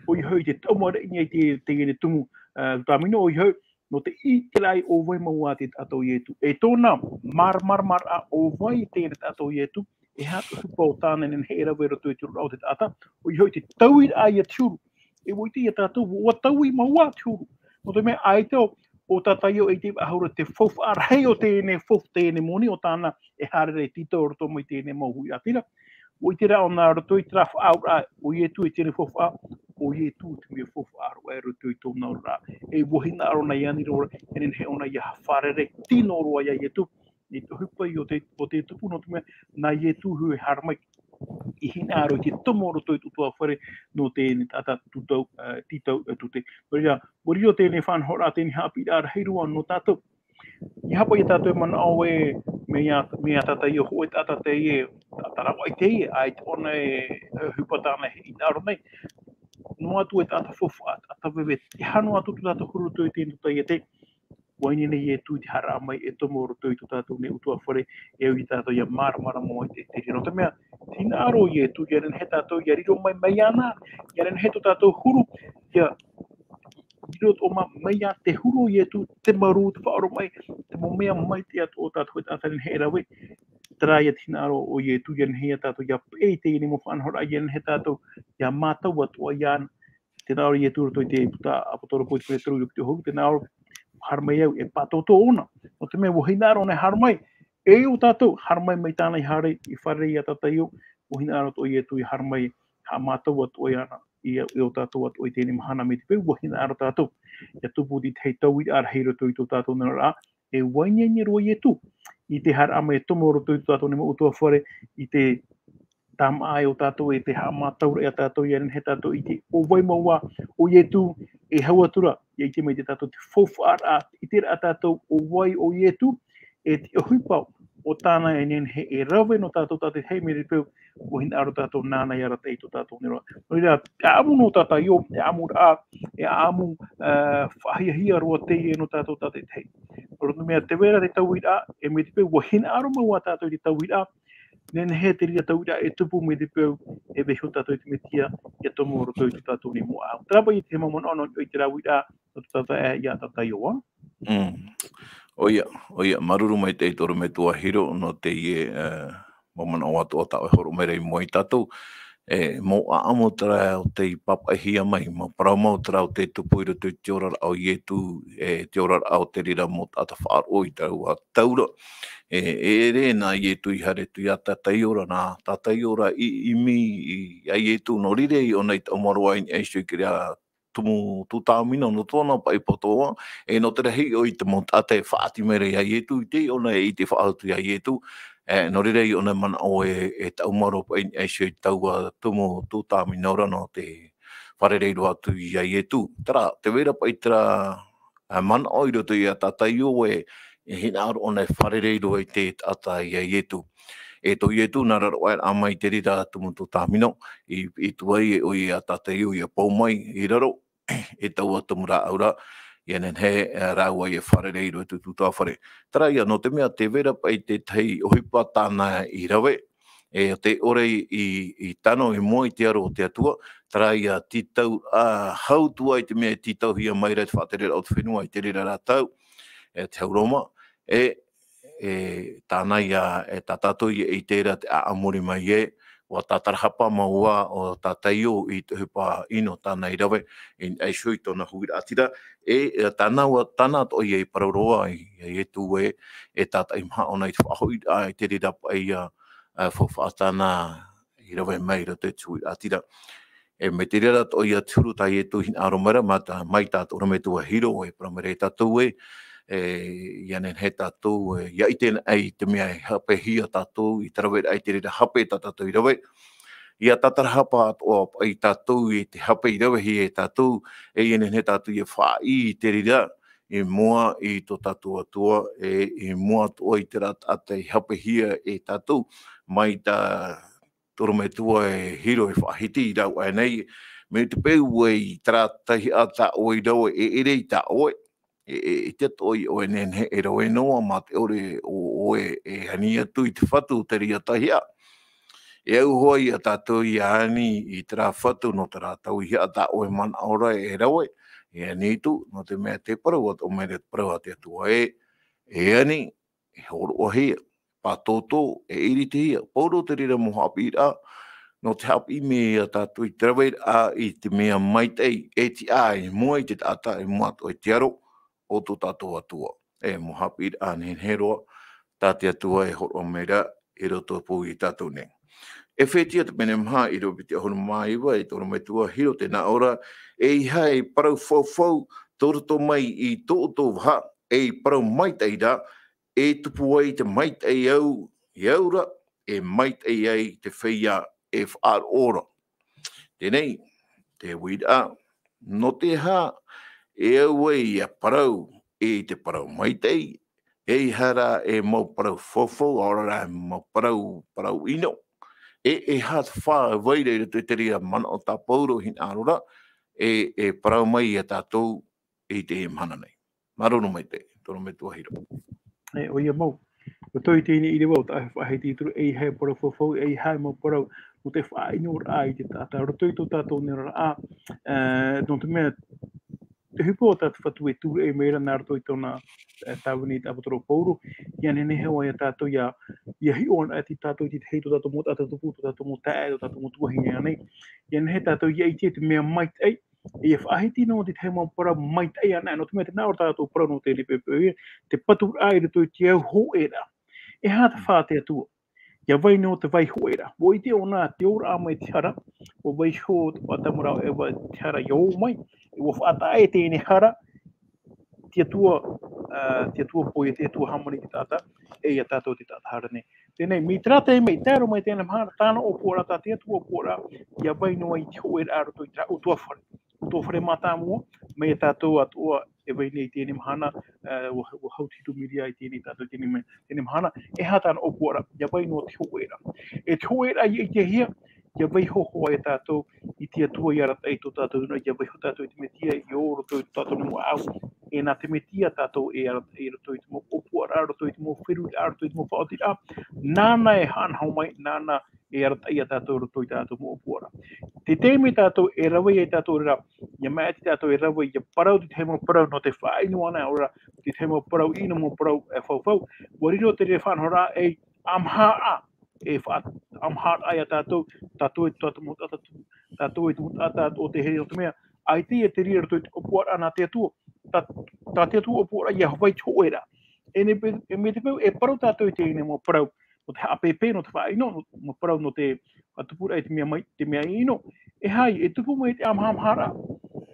ʻoia hoʻi te taumāraʻa i niʻa i te, teie nei tumu, ā, tūtāmino, ʻoia hoʻi, nō te ʻite ra ʻo vai mau ā te taʻata o Ietu. E tōna māramarama ʻo vai teie nei taʻata o Ietu, e aha te ʻohipa o tāna e nehenehe e rave i roto i te oraraʻa o te taʻata, ʻoia hoʻi te tauiraʻa ia te huru. E ʻua ʻite ia tātou, ʻua taui mau ā te huru. Nō te mea ʻaita ʻo, ʻo tā Taio e ʻite faʻahou ra te faufaʻa rahi o teie nei fau-, teie nei moni o tāna e haere ra e tītau i roto mai i teie nei mau huiraʻatira. ʻUa ʻite ra ʻōna i roto i terā faʻaauraʻa, ʻo Ietu e teie nei faufaʻa, ʻo Ietu te mea faufaʻa roa i roto i tōna oraraʻa. E ʻua hinaʻaro ʻōna e ani roa, e nehenehe ʻōna ʻia fārerei tino roa ia Ietu, i te ʻohipa o te, o te tupu, nō te mea, nā Ietu hoʻi e haere mai, i hinaʻaro i te tomo roto i te ʻutuāfare, nō teie nei taʻata tūtau, ā, tītau, ā, tute. Nō reira, ʻua riro teie nei faʻanahoraʻa, teie nei haʻapiʻiraʻa rahi roa nō tātou. ʻIa haʻapaʻo ia tātou e manaʻo ē, mea, mea tā Taio hōʻē taʻata teie, taʻata rāveʻa teie, ʻaita ʻōna e, e ʻohipa tāna e hinaʻaro nei. Noa atu e taʻata faufaʻa, taʻata veve, e aha noa atu tō tātou huru i roto i teie nei taiete, ʻua ineine Ietu i te haʻapaʻo mai e tomo roto i tō tātou nei ʻutuāfare, e au ia tātou ʻia māramarama i te, te reira. Nō te mea, hinaʻaro Ietu, ʻia nehenehe tātou ʻia riro mai, mai iāna, ʻia nehenehe tō tātou huru, ʻia, riro atoʻa mai, mai iā te huru o Ietu, te marū, te faʻaoromaʻi, te mau mea maitaʻi atoʻa o tātou e taʻata e nehenehe e rave, terā ia te hinaʻaro o Ietu, ʻia nehenehe ia tātou ʻia peʻe i teie nei mau faʻanahoraʻa, ʻia nehenehe tātou ʻia mātau atoʻa iāna. Tē nā ʻō ra Ietu i roto i te puta ʻāpōsetolo ʻo Pētero i te ʻahuru, tē nā ʻō ra, haere mai au e pātōtō ʻōna. Nō te mea, ʻua hinaʻaro ʻōna e haere mai, e ʻo tātou, haere mai mai tāna i haere, i fārerei ia tā Taio, ʻua hinaʻaro atoʻa Ietu ʻia haere mai, haʻamātau atoʻa iāna, i, i ʻō tātou atoʻa i teie nei mahana mai te peu, ʻua hinaʻaro tātou ʻia tupu i te tahi tauiraʻa rahi i roto i tō tātou nei oraraʻa, e ʻua ineine roa Ietu, i te haʻapaʻo mai e tomo roto i tō tātou nei mau ʻutuāfare, i te tāmāʻa o tātou, e te haʻamātauraʻa ia tātou, ʻia nehenehe tātou e ʻite ʻo vai mau ā ʻo Ietu, e hau atu ra, ʻia ʻite mai tātou te faufaʻaraʻa, ʻiteraʻa tātou ʻo vai ʻo Ietu, e te ʻohipa o tāna e nehenehe e rave nō tātou tātaʻitahi mai te peu, ʻua hinaʻaro tātou nāna ʻia arataʻi i tō tātou nei oraraʻa. Nō reira, e ʻāʻamu noa tā Taio, e ʻāʻamuraʻa, e ʻāʻamu, ā, faʻahiahia roa teie nō tātou tātaʻitahi. Nō te mea, tē vai ra te tauiraʻa, e mai te peu, ʻua hinaʻaro mau ā tātou i te tauiraʻa, nehenehe te reira tauiraʻa e tupu mai te peu, e vaiiho tātou i te Mesia, ʻia tomo roto i tō tātou nei moʻa. Terā paʻi te mau manaʻo nō niʻa i terā uiraʻa, nō te taʻata ia tā Taio. Mm. ʻOia, ʻoia, māuruuru maitaʻi te ʻorometua Hiro, nō teie, ā, mau manaʻo atoʻa tā ʻoe e hōroʻa mai ra i mua ia tātou. E, mau ʻāʻamu terā o tei pāpaʻihia mai, mau parau mau terā o tei tupu i roto i te oraraʻa o Ietu, e, te oraraʻa o te reira mau taʻata faʻaroʻo i taua tau ra. E, e ʻere nā Ietu i haere atu ia tā Taio ra, nā tā Taio ra i ʻimi i, ia Ietu, nō reira ʻōna i taʻu maoro ai i niʻa iho i te reira tumu tūtāmino nō tōna paʻi poto, e nō te rahi ʻoe i te mau taʻata e faʻaʻati mai ra ia Ietu, i te ʻōna e ʻite faʻahou atu ia Ietu, e, nō reira ʻōna e manaʻo e, e taʻu maoro paʻi i niʻa iho i taua tumu tūtāmino ra nō te fārerei roa atu ia Ietu. Terā, tē vai ra paʻi terā, ā, manaʻo i roto ia tā Taio e, e hinaʻaro ʻōna e fārerei roa i te taʻata ia Ietu. E tō Ietu nā raro aʻe rā mai te reira tumu tō Tāmino, i, i tuai e ʻoia tātaʻi ia pau mai i raro, e taua tumu rāʻau ra, ia nehenehe, e, rāua ia fārerei i roto i tō tāua fare. Terā ia, nō te mea tē vai ra paʻi tētahi ʻohipa tāna i rave, e, tē ʻore i, i tano i mua i te aro o te Atua, terā ia tītau, ā, hau atu ai te mea e tītauhia mai ra te faʻatereraʻa o te fenua i te reira ra tau, e, te hau Roma, e, e, tāna ia, e, tā tātou ia ʻite ra te ʻāʻamuri mai ē, ʻua tātarahapa mau ā ʻo Tātaio i te ʻohipa ʻino tāna i rave, i, i niʻa iho i tōna huiraʻatira, e, e, tāna ʻua, tāna atoʻa ia i parau roa i, i a Ietu ē, e tātaʻi maha ʻōna i te faʻahoʻiraʻa i te reira paʻi ia, ā, faufaʻa tāna i rave mai i roto i te huiraʻatira. E, mai te reira atoʻa ia te huru tā Ietu i hinaʻaro mai ra, mā tā, mai tā te ʻorometua Hiro, e parau mai ra ia tātou ē, e, ia nehenehe tātou, e, ia ʻite anaʻe i te mea e haʻapeʻehia tātou, i te raveraʻa i te reira hape tā tātou i rave. Ia tātarahapa atoʻa paʻi tātou i te hape i ravehia e tātou, e ia nehenehe tātou ia faʻaʻī i te reira, i mua i tō tātou Atua, e, i mua atoʻa i terā taʻata i hapeʻehia e tātou, mai tā te ʻorometua e Hiro e faʻahiti i rāua aʻe nei, mai te peu ē i terā tahi ā tā ʻoe i rave, e ʻere i tā ʻoe, e, e, e te atoʻa i ʻoe e nehenehe e rave noa, mā te ʻore ʻo ʻoe e ani atu i te fatu o te reira tahi ā. E au hoʻi ia tātou ia ani i terā fatu nō terā tauihaʻa tā ʻoe manaʻo ra e rave, e ani atu, nō te mea tē parau atoʻa mai ra te parau a te Atua ē, e ani, e hōroʻahia, pātōtō, e iritihia. Pau roa te reira mau haʻapiʻiraʻa, nō te haʻapiʻi mai ia tātou i te raveraʻa i te mea maitaʻi, e tiʻa i mua i te taʻata, i mua atoʻa i te aro o tō tātou Atua. E mau haʻapiʻiraʻa nehenehe roa, tā te Atua e hōroʻa mai ra i roto pū ia tātou nei. Ephesians te pene maha, ʻīrava piti ʻahuru mā iva, e te ʻorometua Hiro tē nā ʻō ra, ʻeiaha e parau faufau tō roto mai i tō ʻoutou vaha, ei parau maitaʻi ra, e tupu ai te maitaʻi au, i au ra, e maitaʻi ai te feiā e faʻaroʻo ra. Teie nei, te uiraʻa, nō te aha e au ai ia parau i te parau maitaʻi, ʻeiaha rā e mau parau faufau, ʻaore rā e mau parau, parau ʻino. E, e aha te fā e vai ra i roto i te reira manaʻo tā Pauro i hinaʻaro ra, e, e parau mai ia tātou i teie mahana nei. Māuruuru maitaʻi, te ʻorometua Hiro. E, ʻoia mau. Roto i teie ʻīrava, ʻo tā ʻoe e faʻahiti atu ra, ʻeiaha e parau faufau, ʻeiaha e mau parau, nō te faʻaʻinoraʻa i te taʻata. Roto i tō tātou nei oraraʻa, e, nō te mea, te ʻohipa o tā te Fatu e tūraʻi mai ra nā roto i tōna, e, tāvini i te ʻāpōsetolo Pauro, ʻia nehenehe hoʻi ia tātou ʻia, ʻia hiʻo anaʻe tātou i te tahi tō tātou mau taʻata tupu, tō tātou mau taeaʻe, tō tātou mau tuahine ānei. ʻIa nehenehe tātou ʻia ʻite te mea maitaʻi, e ʻia faʻahiti noa te tahi mau parau maitaʻi anaʻe, nō te mea tē nā ʻō ra tātou parau nō te reira poʻipoʻi, te paturaʻa i roto i te au hōʻē ra. E aha te fā a te Atua? ʻIa vai noa te vai hōʻē ra. ʻUa ʻite ʻōna te ora mai te hara, ʻua vaiiho te ʻātamura o Eva te hara ʻia ō mai, e ʻua faʻataʻa teie nei hara, te Atua, ā, te Atua pohe, te Atua hāmani i te taʻata, e ia tātou te taʻata haere nei. Teie nei, mai terā taime i tae roa mai teie mahana, tāna ʻōpuaraʻa, tā te Atua ʻōpuaraʻa, ʻia vai noa i te hōʻēraʻa i roto i terā ʻutuāfare. ʻUtuāfare mātāmua, mai ia tātou atoʻa e vai nei i teie mahana, ā, ʻua, ʻua hau te hitu miria i teie tātou i teie ma-, teie mahana, e aha tāna ʻōpuaraʻa, ʻia vai noa te hōʻēraʻa. E te hōʻēraʻa ʻia ʻitehia, ʻia vaiiho hoʻi ia tātou i te Atua i arataʻi i tō tātou nā, ʻia vaiiho tātou i te Mesia i ō roto i tō tātou nei mau ʻāʻau. E nā te Mesia tātou e arataʻi i roto i te mau ʻōpuaraʻa, roto i te mau feruriraʻa, roto i te mau faʻaotiraʻa. Nāna e haʻanaho mai, nāna e arataʻi ia tātou roto i tā tātou mau ʻōpuaraʻa. Te taime tātou e rave ai tātou ra, ʻia maʻiti tātou e rave, ʻia parau te tahi mau parau nō te faʻaʻino anaʻe, ʻaore rā, te tahi mau parau ʻino, mau parau, e, faufau. ʻUa riro te reira faʻanahoraʻa ei ʻāmaharaʻa, e faʻa-, ʻāmaharaʻa ia tātou, tātou e te mau taʻata, tātou e te mau taʻata o te here o te mea, ʻaita e te reira roto i te ʻōpuaraʻa nā te Atua, tā, tā te Atua ʻōpuaraʻa ʻia vai te hōʻēraʻa. E ne pe-, e mai te peu, e parau tātou i teie mau parau, nō te haʻapēpē, nō te faʻaʻino, nō, mau parau nō te faʻatupuraʻa i te mea mai, te mea ʻino. E aha, e tupu mai te ʻāmahamaharaʻa.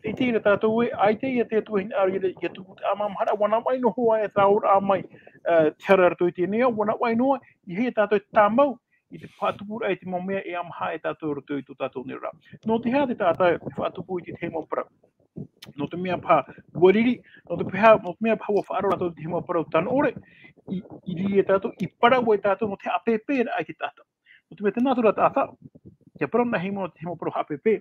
E ʻite ra tātou ē, ʻaita ia te Atua i hinaʻaro ia, ʻia tupu te ʻāmahamaharaʻa, ʻua nā vai noa hoʻi e tāora mai, ā, te hara roto i teie nei ao, ʻua nā vai noa, ʻeiaha tātou e tāmau i te faʻatupuraʻa i te mau mea e ʻāmaha e tātou roto i tō tātou nei oraraʻa. Nō te aha te taʻata e faʻatupu i te tahi mau parau? Nō te mea paha ʻua riri, nō te paha, nō te mea paha ʻua faʻaroʻo rātou i te tahi mau parau tano ʻore, i, i riri e tātou, i parau e tātou nō te haʻapēpēraʻa i te taʻata. Nō te mea tēnā atu ra taʻata, ia parau nā himo, te himo parau haʻapēpē,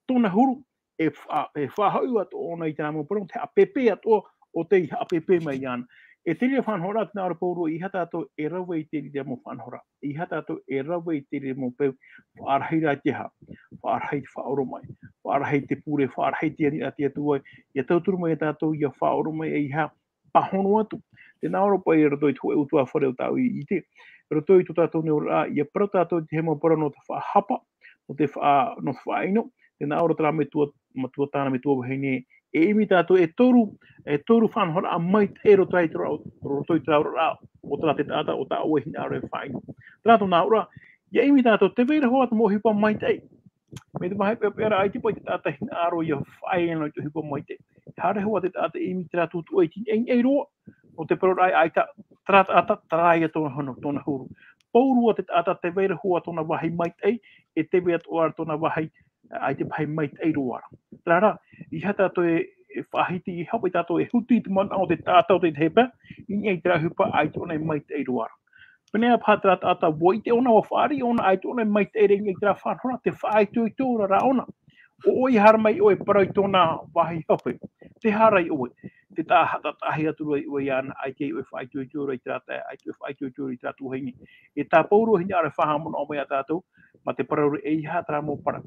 tōna huru, e fa-, e faʻahoʻi atoʻa ʻōna i terā mau parau, te haʻapēpē atoʻa o tei haʻapēpē mai iāna. E te reira faʻanahoraʻa, tēnā ʻō ra Pauro, ʻeiaha tātou e rave i te reira mau faʻanahoraʻa. ʻEiaha tātou e rave i te reira mau peu, faʻarahi rā te aha, faʻarahi te faʻaoromaʻi, faʻarahi te pure, faʻarahi te aniraʻa a te Atua, ʻia tauturu mai ia tātou, ʻia faʻaoromaʻi, ʻeiaha, pāhono atu. Tēnā ʻō ra paʻi i roto i te hōʻē ʻutuāfare o tāʻu i ʻite, i roto i tō tātou nei oraraʻa, ʻia parau tātou i te mau parau nō te faʻahapa, nō te faʻa-, nō te faʻaʻino, tēnā ʻō ra terā metua, metua tāne, metua vahine, e ʻimi tātou e toru, e toru faʻanahoraʻa maitaʻi i roto i te ra-, roto i terā oraraʻa, o terā te taʻata, o tā ʻoe hinaʻaro e faʻaʻino. Terā tōna ʻō ra, ʻia ʻimi tātou, tē vai ra hoʻi te mau ʻohipa maitaʻi. Mai te vāhi peʻapeʻa ra, ʻaita paʻi te taʻata hinaʻaro ʻia faʻaea noa i te ʻohipa maitaʻi. Haere hoʻi te taʻata e ʻimi i terā tutuʻa i te ʻiʻai roa, nō te parau ra ē, ʻaita, terā taʻata, terā ia tōna huru, tōna huru. Pauroa te taʻata tē vai ra hoʻi tōna vāhi maitaʻi, e tē vai atoʻa ra tōna vāhi, ʻaita vāhi maitaʻi roa ra. Terā rā, ʻeiaha tātou e, e faʻahiti, ʻeiaha paʻi tātou e huti i te manaʻo o te taʻata o te tahi pae, i niʻa i terā ʻohipa, ʻaita ʻōna e maitaʻi roa ra. Pēneiaʻe paha terā taʻata, ʻua ʻite ʻōna, ʻua fāriʻi ʻōna, ʻaita ʻōna e maitaʻi ra i niʻa i terā faʻanahoraʻa, tē faʻaitoito ra rā ʻōna. ʻO ʻoe, haere mai ʻoe e parau i tōna vāhi hape. Tē haere ai ʻoe. Tē taʻa-, taʻa-, taʻahi atu ra ʻoe iāna, ʻaita ʻoe e faʻaitoito ra i terā taeaʻe, ʻaita ʻoe e faʻaitoito ra i terā tuahine. E tā Pauroa hinaʻaro e faʻahaʻamanaʻo mai ia tātou, mā te parau ra ē, ʻeiaha terā mau parau.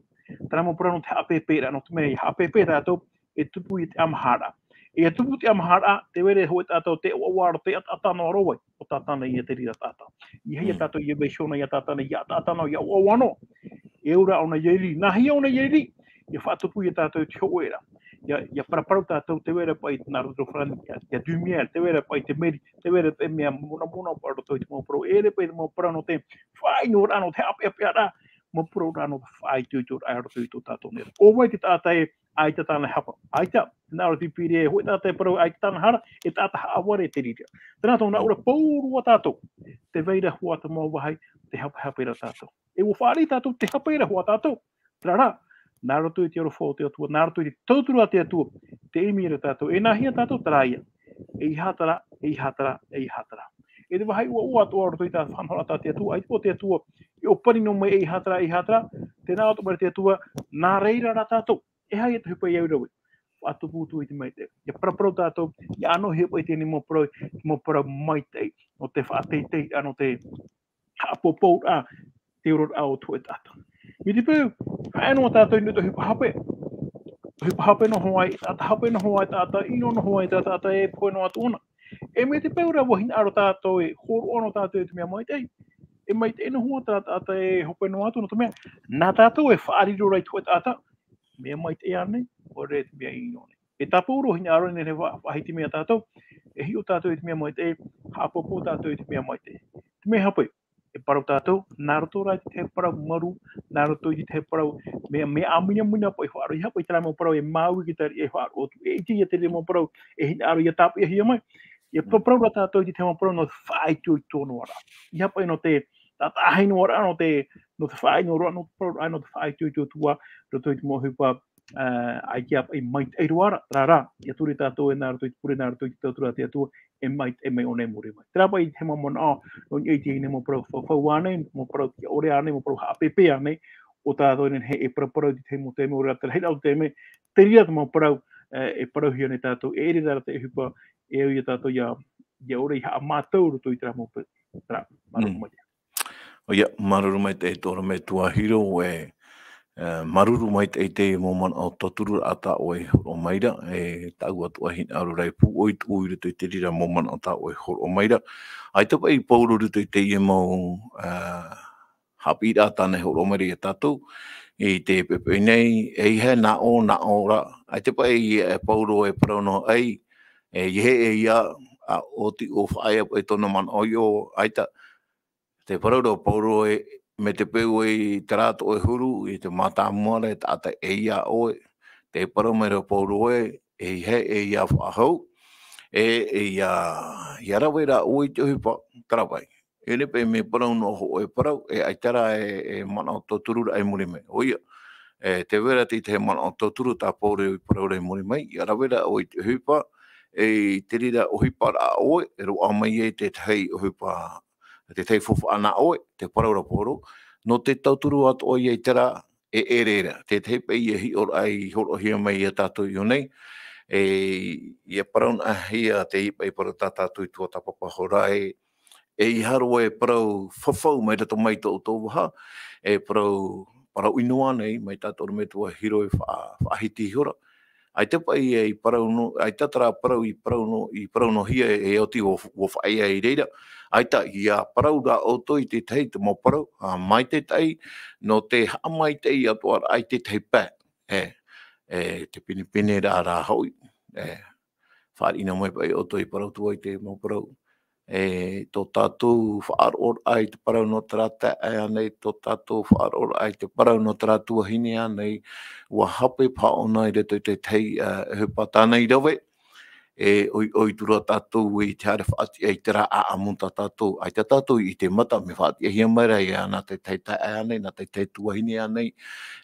Terā mau parau nō te haʻapēpēraʻa, nō te mea ʻia haʻapēpē tātou, e tupu ia te ʻamaharaʻa. E ʻia tupu te ʻamaharaʻa, tē vai ra hoʻi tātou tē ʻoaʻoa ra, tē ataʻata noa ra vau, ʻo Tātana ia te reira taʻata. ʻEiaha ia Mm. tātou ʻia vaiiho noa ia Tātana, ʻia ataʻata noa, ʻia ʻoaʻoa noa. E au ra ʻōna ʻia riri, nāhea ʻōna ʻia riri, ʻia faʻatupu ia tātou i te hōʻē ra. ʻIa, ʻia paraparau tātou, tē vai ra paʻi nā roto farāni, ʻia, ʻia dumier, tē vai ra paʻi te meri, tē vai ra te mea monamona paʻi roto i te mau parau, e ʻere paʻi te mau parau nō te faʻaʻinoraʻa, nō te haʻapeʻapeʻaraʻa, mau parau rā nō te faʻaitoitoraʻa i roto i tō tātou nei ra. ʻO vai te taʻata ē, ʻaita tāna e hapa. ʻAita, nā roto i te pīria, e hoʻi taʻata e parau, ʻaita tāna hara, e taʻata haʻavare te reira. Terā tōna ʻō ra, pauroa tātou. Tē vai ra hoʻi te mau vāhi, tē hapehape ra tātou. E ʻua fāriʻi tātou, tē hape ra hoʻi tātou. Terā rā, nā roto i te aroha o te Atua, nā roto i te tauturu a te Atua, tē ʻimi ra tātou. E nāhea tātou, terā ia. ʻEiaha terā, ʻeiaha terā, ʻeiaha terā. E te vāhi ʻoaʻoa atoʻa roto i tā faʻanahoraʻa tā te Atua, ʻaita paʻi te Atua, e ʻōpani noa mai ʻeiaha terā, ʻeiaha terā, tē nā ʻō atoʻa mai ra te Atua, nā reira rā tātou. E aha ia te ʻohipa e au ra vau? Faʻatupu atu i te maitaʻi. ʻIa paraparau tātou, ʻia ʻānohia paʻi teie nei mau parau, mau parau maitaʻi, nō te faʻateiteiraʻa, nō te haʻapopouraʻa, te oraraʻa o te hōʻē taʻata. Mai te peu, haere noa tātou i niʻa i te ʻohipa hape. ʻOhipa hape noa hoʻi, taʻata hape noa hoʻi, taʻata ʻino noa hoʻi, taʻata e pohe noa atu ʻōna. E mai te peu rā ʻua hinaʻaro tātou e hōroʻa noa tātou i te mea maitaʻi. E maitaʻi noa hoʻi terā taʻata e hope noa atu, nō te mea, nā tātou e faʻariro ra i te hōʻē taʻata, mea maitaʻi ānei, ʻaore te mea ʻino nei. E tā Pauroa hinaʻaro nei e fa-, faʻahiti mai ia tātou, e hiʻo tātou i te mea maitaʻi, haʻapōpō tātou i te mea maitaʻi. Te mea hape, e parau tātou, nā roto rā i te tahi parau marū, nā roto i te tahi parau, mea, mea ʻāmuinamui paʻi e faʻaroʻo, ʻeiaha paʻi terā mau parau e māuiui i te riʻi e faʻaroʻo atu, e ʻite ia te reira mau parau, e hinaʻaro ʻia tāpeʻahia mai, ʻia Mm. paraparau rā tātou i te tahi mau parau nō te faʻaitoito noa ra. ʻEiaha paʻi nō te taʻataʻahi noa ra, nō te, nō te faʻaʻino ra, nō te parau ra, nō te faʻaitoito atu ā, roto i te mau ʻohipa, ā, ʻaita paʻi maitaʻi roa ra, terā rā, ʻia ture tātou e nā roto i te pure, nā roto i te tauturu a te Atua, e maitaʻi mai ʻōna i muri mai. Terā paʻi te mau manaʻo, nō niʻa i teie nei mau parau faufaʻa ānei, mau parau tiʻa ʻore ānei, mau parau haʻapēpē ānei, ʻo tātou nei e paraparau i te tahi mau taime, ʻaore rā te rahi raʻa o te taime, te reira te mau parau, e, e parauhia nei tātou, e ʻere rā te ʻohipa, e au ia tātou ʻia, ʻia ʻore i haʻamātau roto i terā mau peu. Terā, māuruuru Mm. maitaʻi. ʻOia, māuruuru maitaʻi tō ʻoe metua Hiro, e, e, māuruuru maitaʻi i te mau manaʻo tauturu ā tā ʻoe i hōroʻa mai ra, e tāʻu atoʻa hinaʻaro ra e pūʻoi atu i roto i te reira mau manaʻo tā ʻoe i hōroʻa mai ra. ʻAita paʻi Paulo i roto i teie mau, e, haʻapiʻiraʻa tāna i hōroʻa mai ra ia tātou, i te poʻipoʻi nei, e ʻeiaha e nā ʻō, nā ʻō ra, ʻaita paʻi, e, Paulo e parau noa ai, e, ʻeiaha e ʻeiā, ā, ʻo tei faʻaea paʻi tōna manaʻo i ʻō, ʻaita, tē parau ra Paulo ē, mai te peu ē i terā tō ʻoe huru, i te mātāmua ra e taʻata ʻeiā ʻoe, tē parau mai ra Paulo ē, ʻeiaha e ʻeiā faʻahou, e, e ʻia, ʻia rave ra ʻoe i te ʻohipa, terā paʻi. E ʻere paʻi mea parau noa hōʻē parau, e ʻaita rā e, e manaʻo tauturu ra i muri mai. ʻOia, e, tē vai ra te tahi manaʻo tauturu tā Paulo i parau ra i muri mai, ʻia rave ra ʻoe i te ʻohipa, e i te reira ʻohipa ra ʻoe, e roaʻa mai ai tētahi ʻohipa, tētahi faufaʻa nā ʻoe, te parau ra Paulo, nō te tauturu atoʻa ia i terā, e ʻere ra, tētahi paʻi e hiʻoraʻa i hōroʻahia mai ia tātou i ʻō nei, e, ʻia parau noa hia te paʻi parau tā tātou i tuatāpapa hora e, e ʻeiaha roa e parau fafau mai roto mai tō ʻoutou vaha, e parau, parau ʻino ānei, mai tā te ʻorometua Hiro e faʻa-, faʻahiti ihora. ʻAita paʻi e i parau noa, ʻaita terā parau i parau noa, i parau noa hia e, e oti ʻua, ʻua faʻaea i reira. ʻAita ʻia parau rā ʻoutou i tētahi te mau parau, ā, mai tētahi, nō te haʻamaitaʻi atoʻa i tētahi pae. E, e te pinepine rā, rā hoʻi. E, fāriʻi noa mai paʻi ʻoutou i parau atu ai te mau parau. E, tō tātou faʻaroʻoraʻa i te parau nō terā taeaʻe ānei, tō tātou faʻaroʻoraʻa i te parau nō terā tuahine ānei, ʻua hape paha ʻōna i roto i tētahi, ā, ʻohipa tāna i rave. E, ʻoi, ʻoi atu ra tātou i te haere faʻatiʻa i terā ʻāʻamu tā tātou, ʻaita tātou i ʻite mata, mea faʻatiʻahia mai ra ia nā tētahi taeaʻe ānei, nā tētahi tuahine ānei,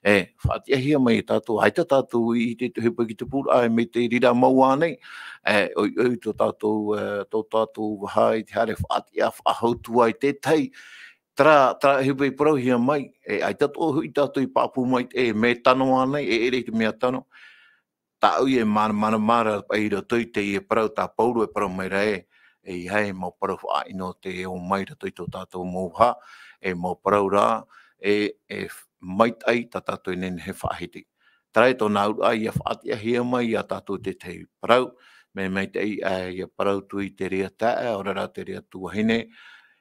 e, faʻatiʻahia mai e tātou, ʻaita tātou i ʻite i te ʻohipa ki te pūraʻa, e mai te reira mau ānei, e, ʻoi, ʻoi tō tātou, e, tō tātou vaha i te haere faʻatiʻa, faʻahou atu ai tētahi, terā, terā ʻohipa i parauhia mai, e, ʻaita atoʻa hoʻi tātou i pāpū mai, e, mea tano ānei, e ʻere i te mea tano, tāʻu e māramarama ra paʻi i roto i teie parau tā Paulo e parau mai ra ē, e ʻeiaha e mau parau faʻaʻino tē ō mai i roto i tō tātou mau vaha, e mau parau rā, e, e f-, maitaʻi tā tātou e nehenehe e faʻahiti. Terā e tōna auraʻa ʻia faʻatiʻahia mai ia tātou tētahi parau, mea maitaʻi ā ʻia parau atu i te reira taeaʻe, ʻaore rā te reira tuahine,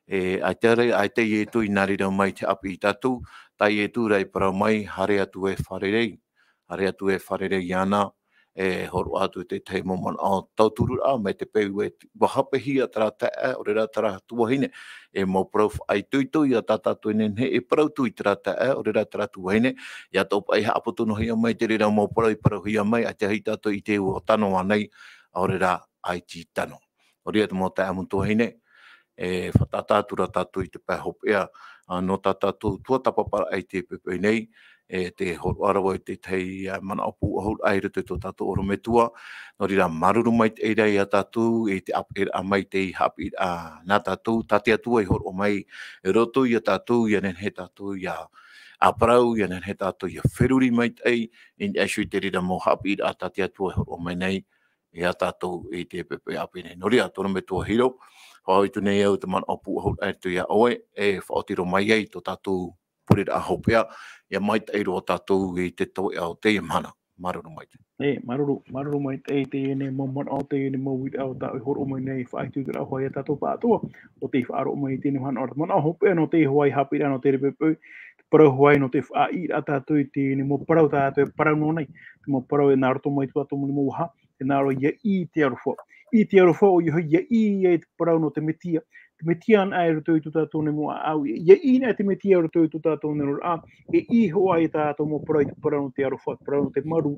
e, ʻaita rā, ʻaita Ietu i nā reira mai te haʻapiʻi ia tātou, tā Ietu rā i parau mai, haere atu e fārerei. Haere atu e fārerei iāna, e hōroʻa atu tētahi mau manaʻo tautururaʻa, mai te peu e ʻua hapehia terā taeaʻe, ʻaore rā terā tuahine, e mau parau faʻaitoito ia tā tātou e nehenehe e parau atu i terā taeaʻe, ʻaore rā terā tuahine, ʻia tō paʻi haʻaputuhia mai te reira mau parau i parauhia mai, ʻaita hoʻi tātou i ʻite ʻua tano ānei, ʻaore rā, ʻaita i tano. Nō reira te mau taeaʻe, mau tuahine, e fātata atu ra tātou i te pae hopeʻa, ā, nō tā tātou tuatāpaparaʻa i teie poʻipoʻi nei, e tē hōroʻa ra vau i tētahi, ā, manaʻo pūʻohuraʻa i roto i tō tātou ʻorometua. Nō reira, māuruuru maitaʻi ra ia tātou i te ʻāpeʻeraʻa mai i te haʻapiʻiraʻa nā tātou, tā te Atua i hōroʻa mai i roto ia tātou, ʻia nehenehe tātou ʻia, ā, parau, ʻia nehenehe tātou ʻia feruri maitaʻi, i niʻa iho i te reira mau haʻapiʻiraʻa tā te Atua i hōroʻa mai nei, ia tātou i teie poʻipoʻi ʻāpī nei. Nō reira, tō ʻorometua Hiro, faʻahoʻi atu nei au te manaʻo pūʻohuraʻa i roto ia ʻoe, e faʻaoti roa mai ai tō tātou pureraʻa hopeʻa, ʻia maitaʻi roa tātou i te toeʻa o teie mahana. Māuruuru maitaʻi. E, māuruuru, māuruuru maitaʻi i teie nei mau manaʻo, teie nei mau uiraʻa tā ʻoe i hōroʻa mai nei, faʻaitoitoraʻa hoʻi ia tātou pāʻatoʻa, ʻo tei faʻaroʻo mai i teie nei mahana, ʻo te manaʻo hopeʻa nō teie hoʻi haʻapiʻiraʻa, nō te reira poʻipoʻi, te parau hoʻi nō te faʻaʻiteraʻa tātou i teie nei mau parau tā tātou e parau noa nei, te mau parau e nā roto mai tō tātou mau vaha, e nā roto ʻia ʻī i te aroha. ʻĪ i te aroha, ʻoia hoʻi ʻia ʻī ai te parau nō te Metia. Te Metia anaʻe i roto i tō tātou nei mau ʻāʻau. ʻIa ʻī anaʻe te Metia i roto i tō tātou nei oraraʻa. E ʻī hoʻi ia tātou mau parau i te parau nō te aroha, te parau nō te maru,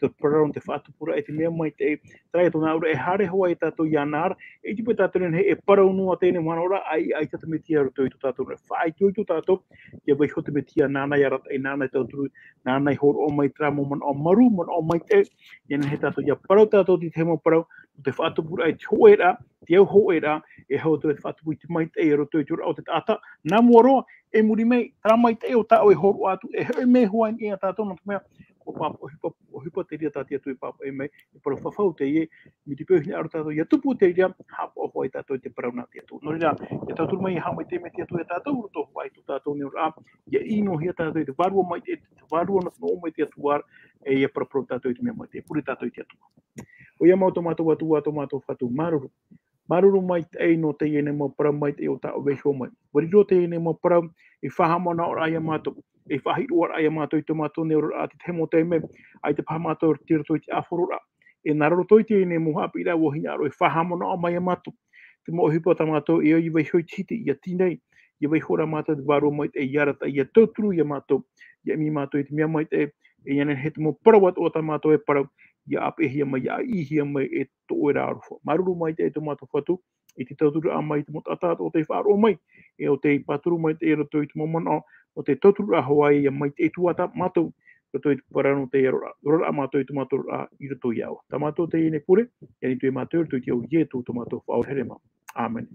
te parau nō te faʻatupuraʻa i te mea maitaʻi. Terā ia tōna auraʻa, e haere hoʻi ia tātou iāna ra. E ʻite paʻi tātou e nehenehe e parau noa teie nei mahana ra, ʻaita, ʻaita te Metia i roto i tō tātou nei. Faʻaitoito tātou, ʻia vaiiho te Metia, nāna i arataʻi, nāna i tauturu, nāna i hōroʻa mai terā mau manaʻo maru, manaʻo maitaʻi, ʻia nehenehe tātou ʻia parau tātou i te tahi mau parau, nō te faʻatupuraʻa i te hōʻēraʻa, te au hōʻēraʻa, e hau atu e te faʻatupu i te maitaʻi i roto i te oraraʻa o te taʻata, nā mua roa, e muri mai, terā maitaʻi o tā ʻoe e hōroʻa atu, e hoʻi mai hoʻi ia tātou, nō te mea, ʻua pāpaʻi, ʻohipa, ʻohipa te reira tā te Atua i pāpaʻi mai, e parau fafau teie, mai te peu hinaʻaro tātou, ʻia tupu te reira, haʻapaʻo hoʻi tātou i te parau nā te Atua. Nō reira, ʻia tauturu mai, ʻia haʻamaitaʻi mai te Atua ia tātou, roto hoʻi i tō tātou nei oraraʻa, ʻia ʻī noa hia tātou i te Vārua Maitaʻi, te Vārua nō te Atua, e ʻia paraparau tātou i te mea maitaʻi, pure tātou i te Atua. ʻOia mau tō mātou Atua, tō mātou Fatu, māuruuru. Māuruuru maitaʻi nō teie nei mau parau maitaʻi o tā ʻoe e vaiiho mai. ʻUa riro teie nei mau parau, ei faʻahaʻamanaʻoraʻa ia mātou, ei faʻahiʻoraʻa ia mātou i tō mātou nei oraraʻa i te tahi mau taime, ʻaita paha mātou i roto i te ʻāfororaʻa. E nā roto i teie nei mau haʻapiʻiraʻa ʻua hinaʻaro e faʻahaʻamanaʻo mai ia mātou. Te mau ʻohipa tā mātou e ʻia vaiiho i te hiti, ʻia tīnai, ʻia vaiiho rā mātou te Vārua Maitaʻi, ʻia arataʻi, ʻia tauturu ia mātou, ʻia ʻimi mātou i te mea maitaʻi, e ʻia nehenehe te mau parau atoʻa tā mātou e parau, ʻia ʻāpeʻehia mai, ʻia ʻīhia mai e tō ʻoe ra aroha. Māuruuru maitaʻi tō mātou Fatu, i te tautururaʻa mai, i te mau taʻata atoʻa tei faʻaroʻo mai, e ʻo tei pāturu maitaʻi i roto i te mau manaʻo, ʻo te tautururaʻa hoʻi ʻia maitaʻi atu ā tā mātou, roto i te parau nō te aroraʻa. Aroraʻa mātou i tō mātou aroraʻa i roto iā ʻoe. Tā mātou teie nei pure, ia ʻite atu mātou i roto i te iʻoa o Ietu tō mātou Faʻaora here mau. ʻĀmene.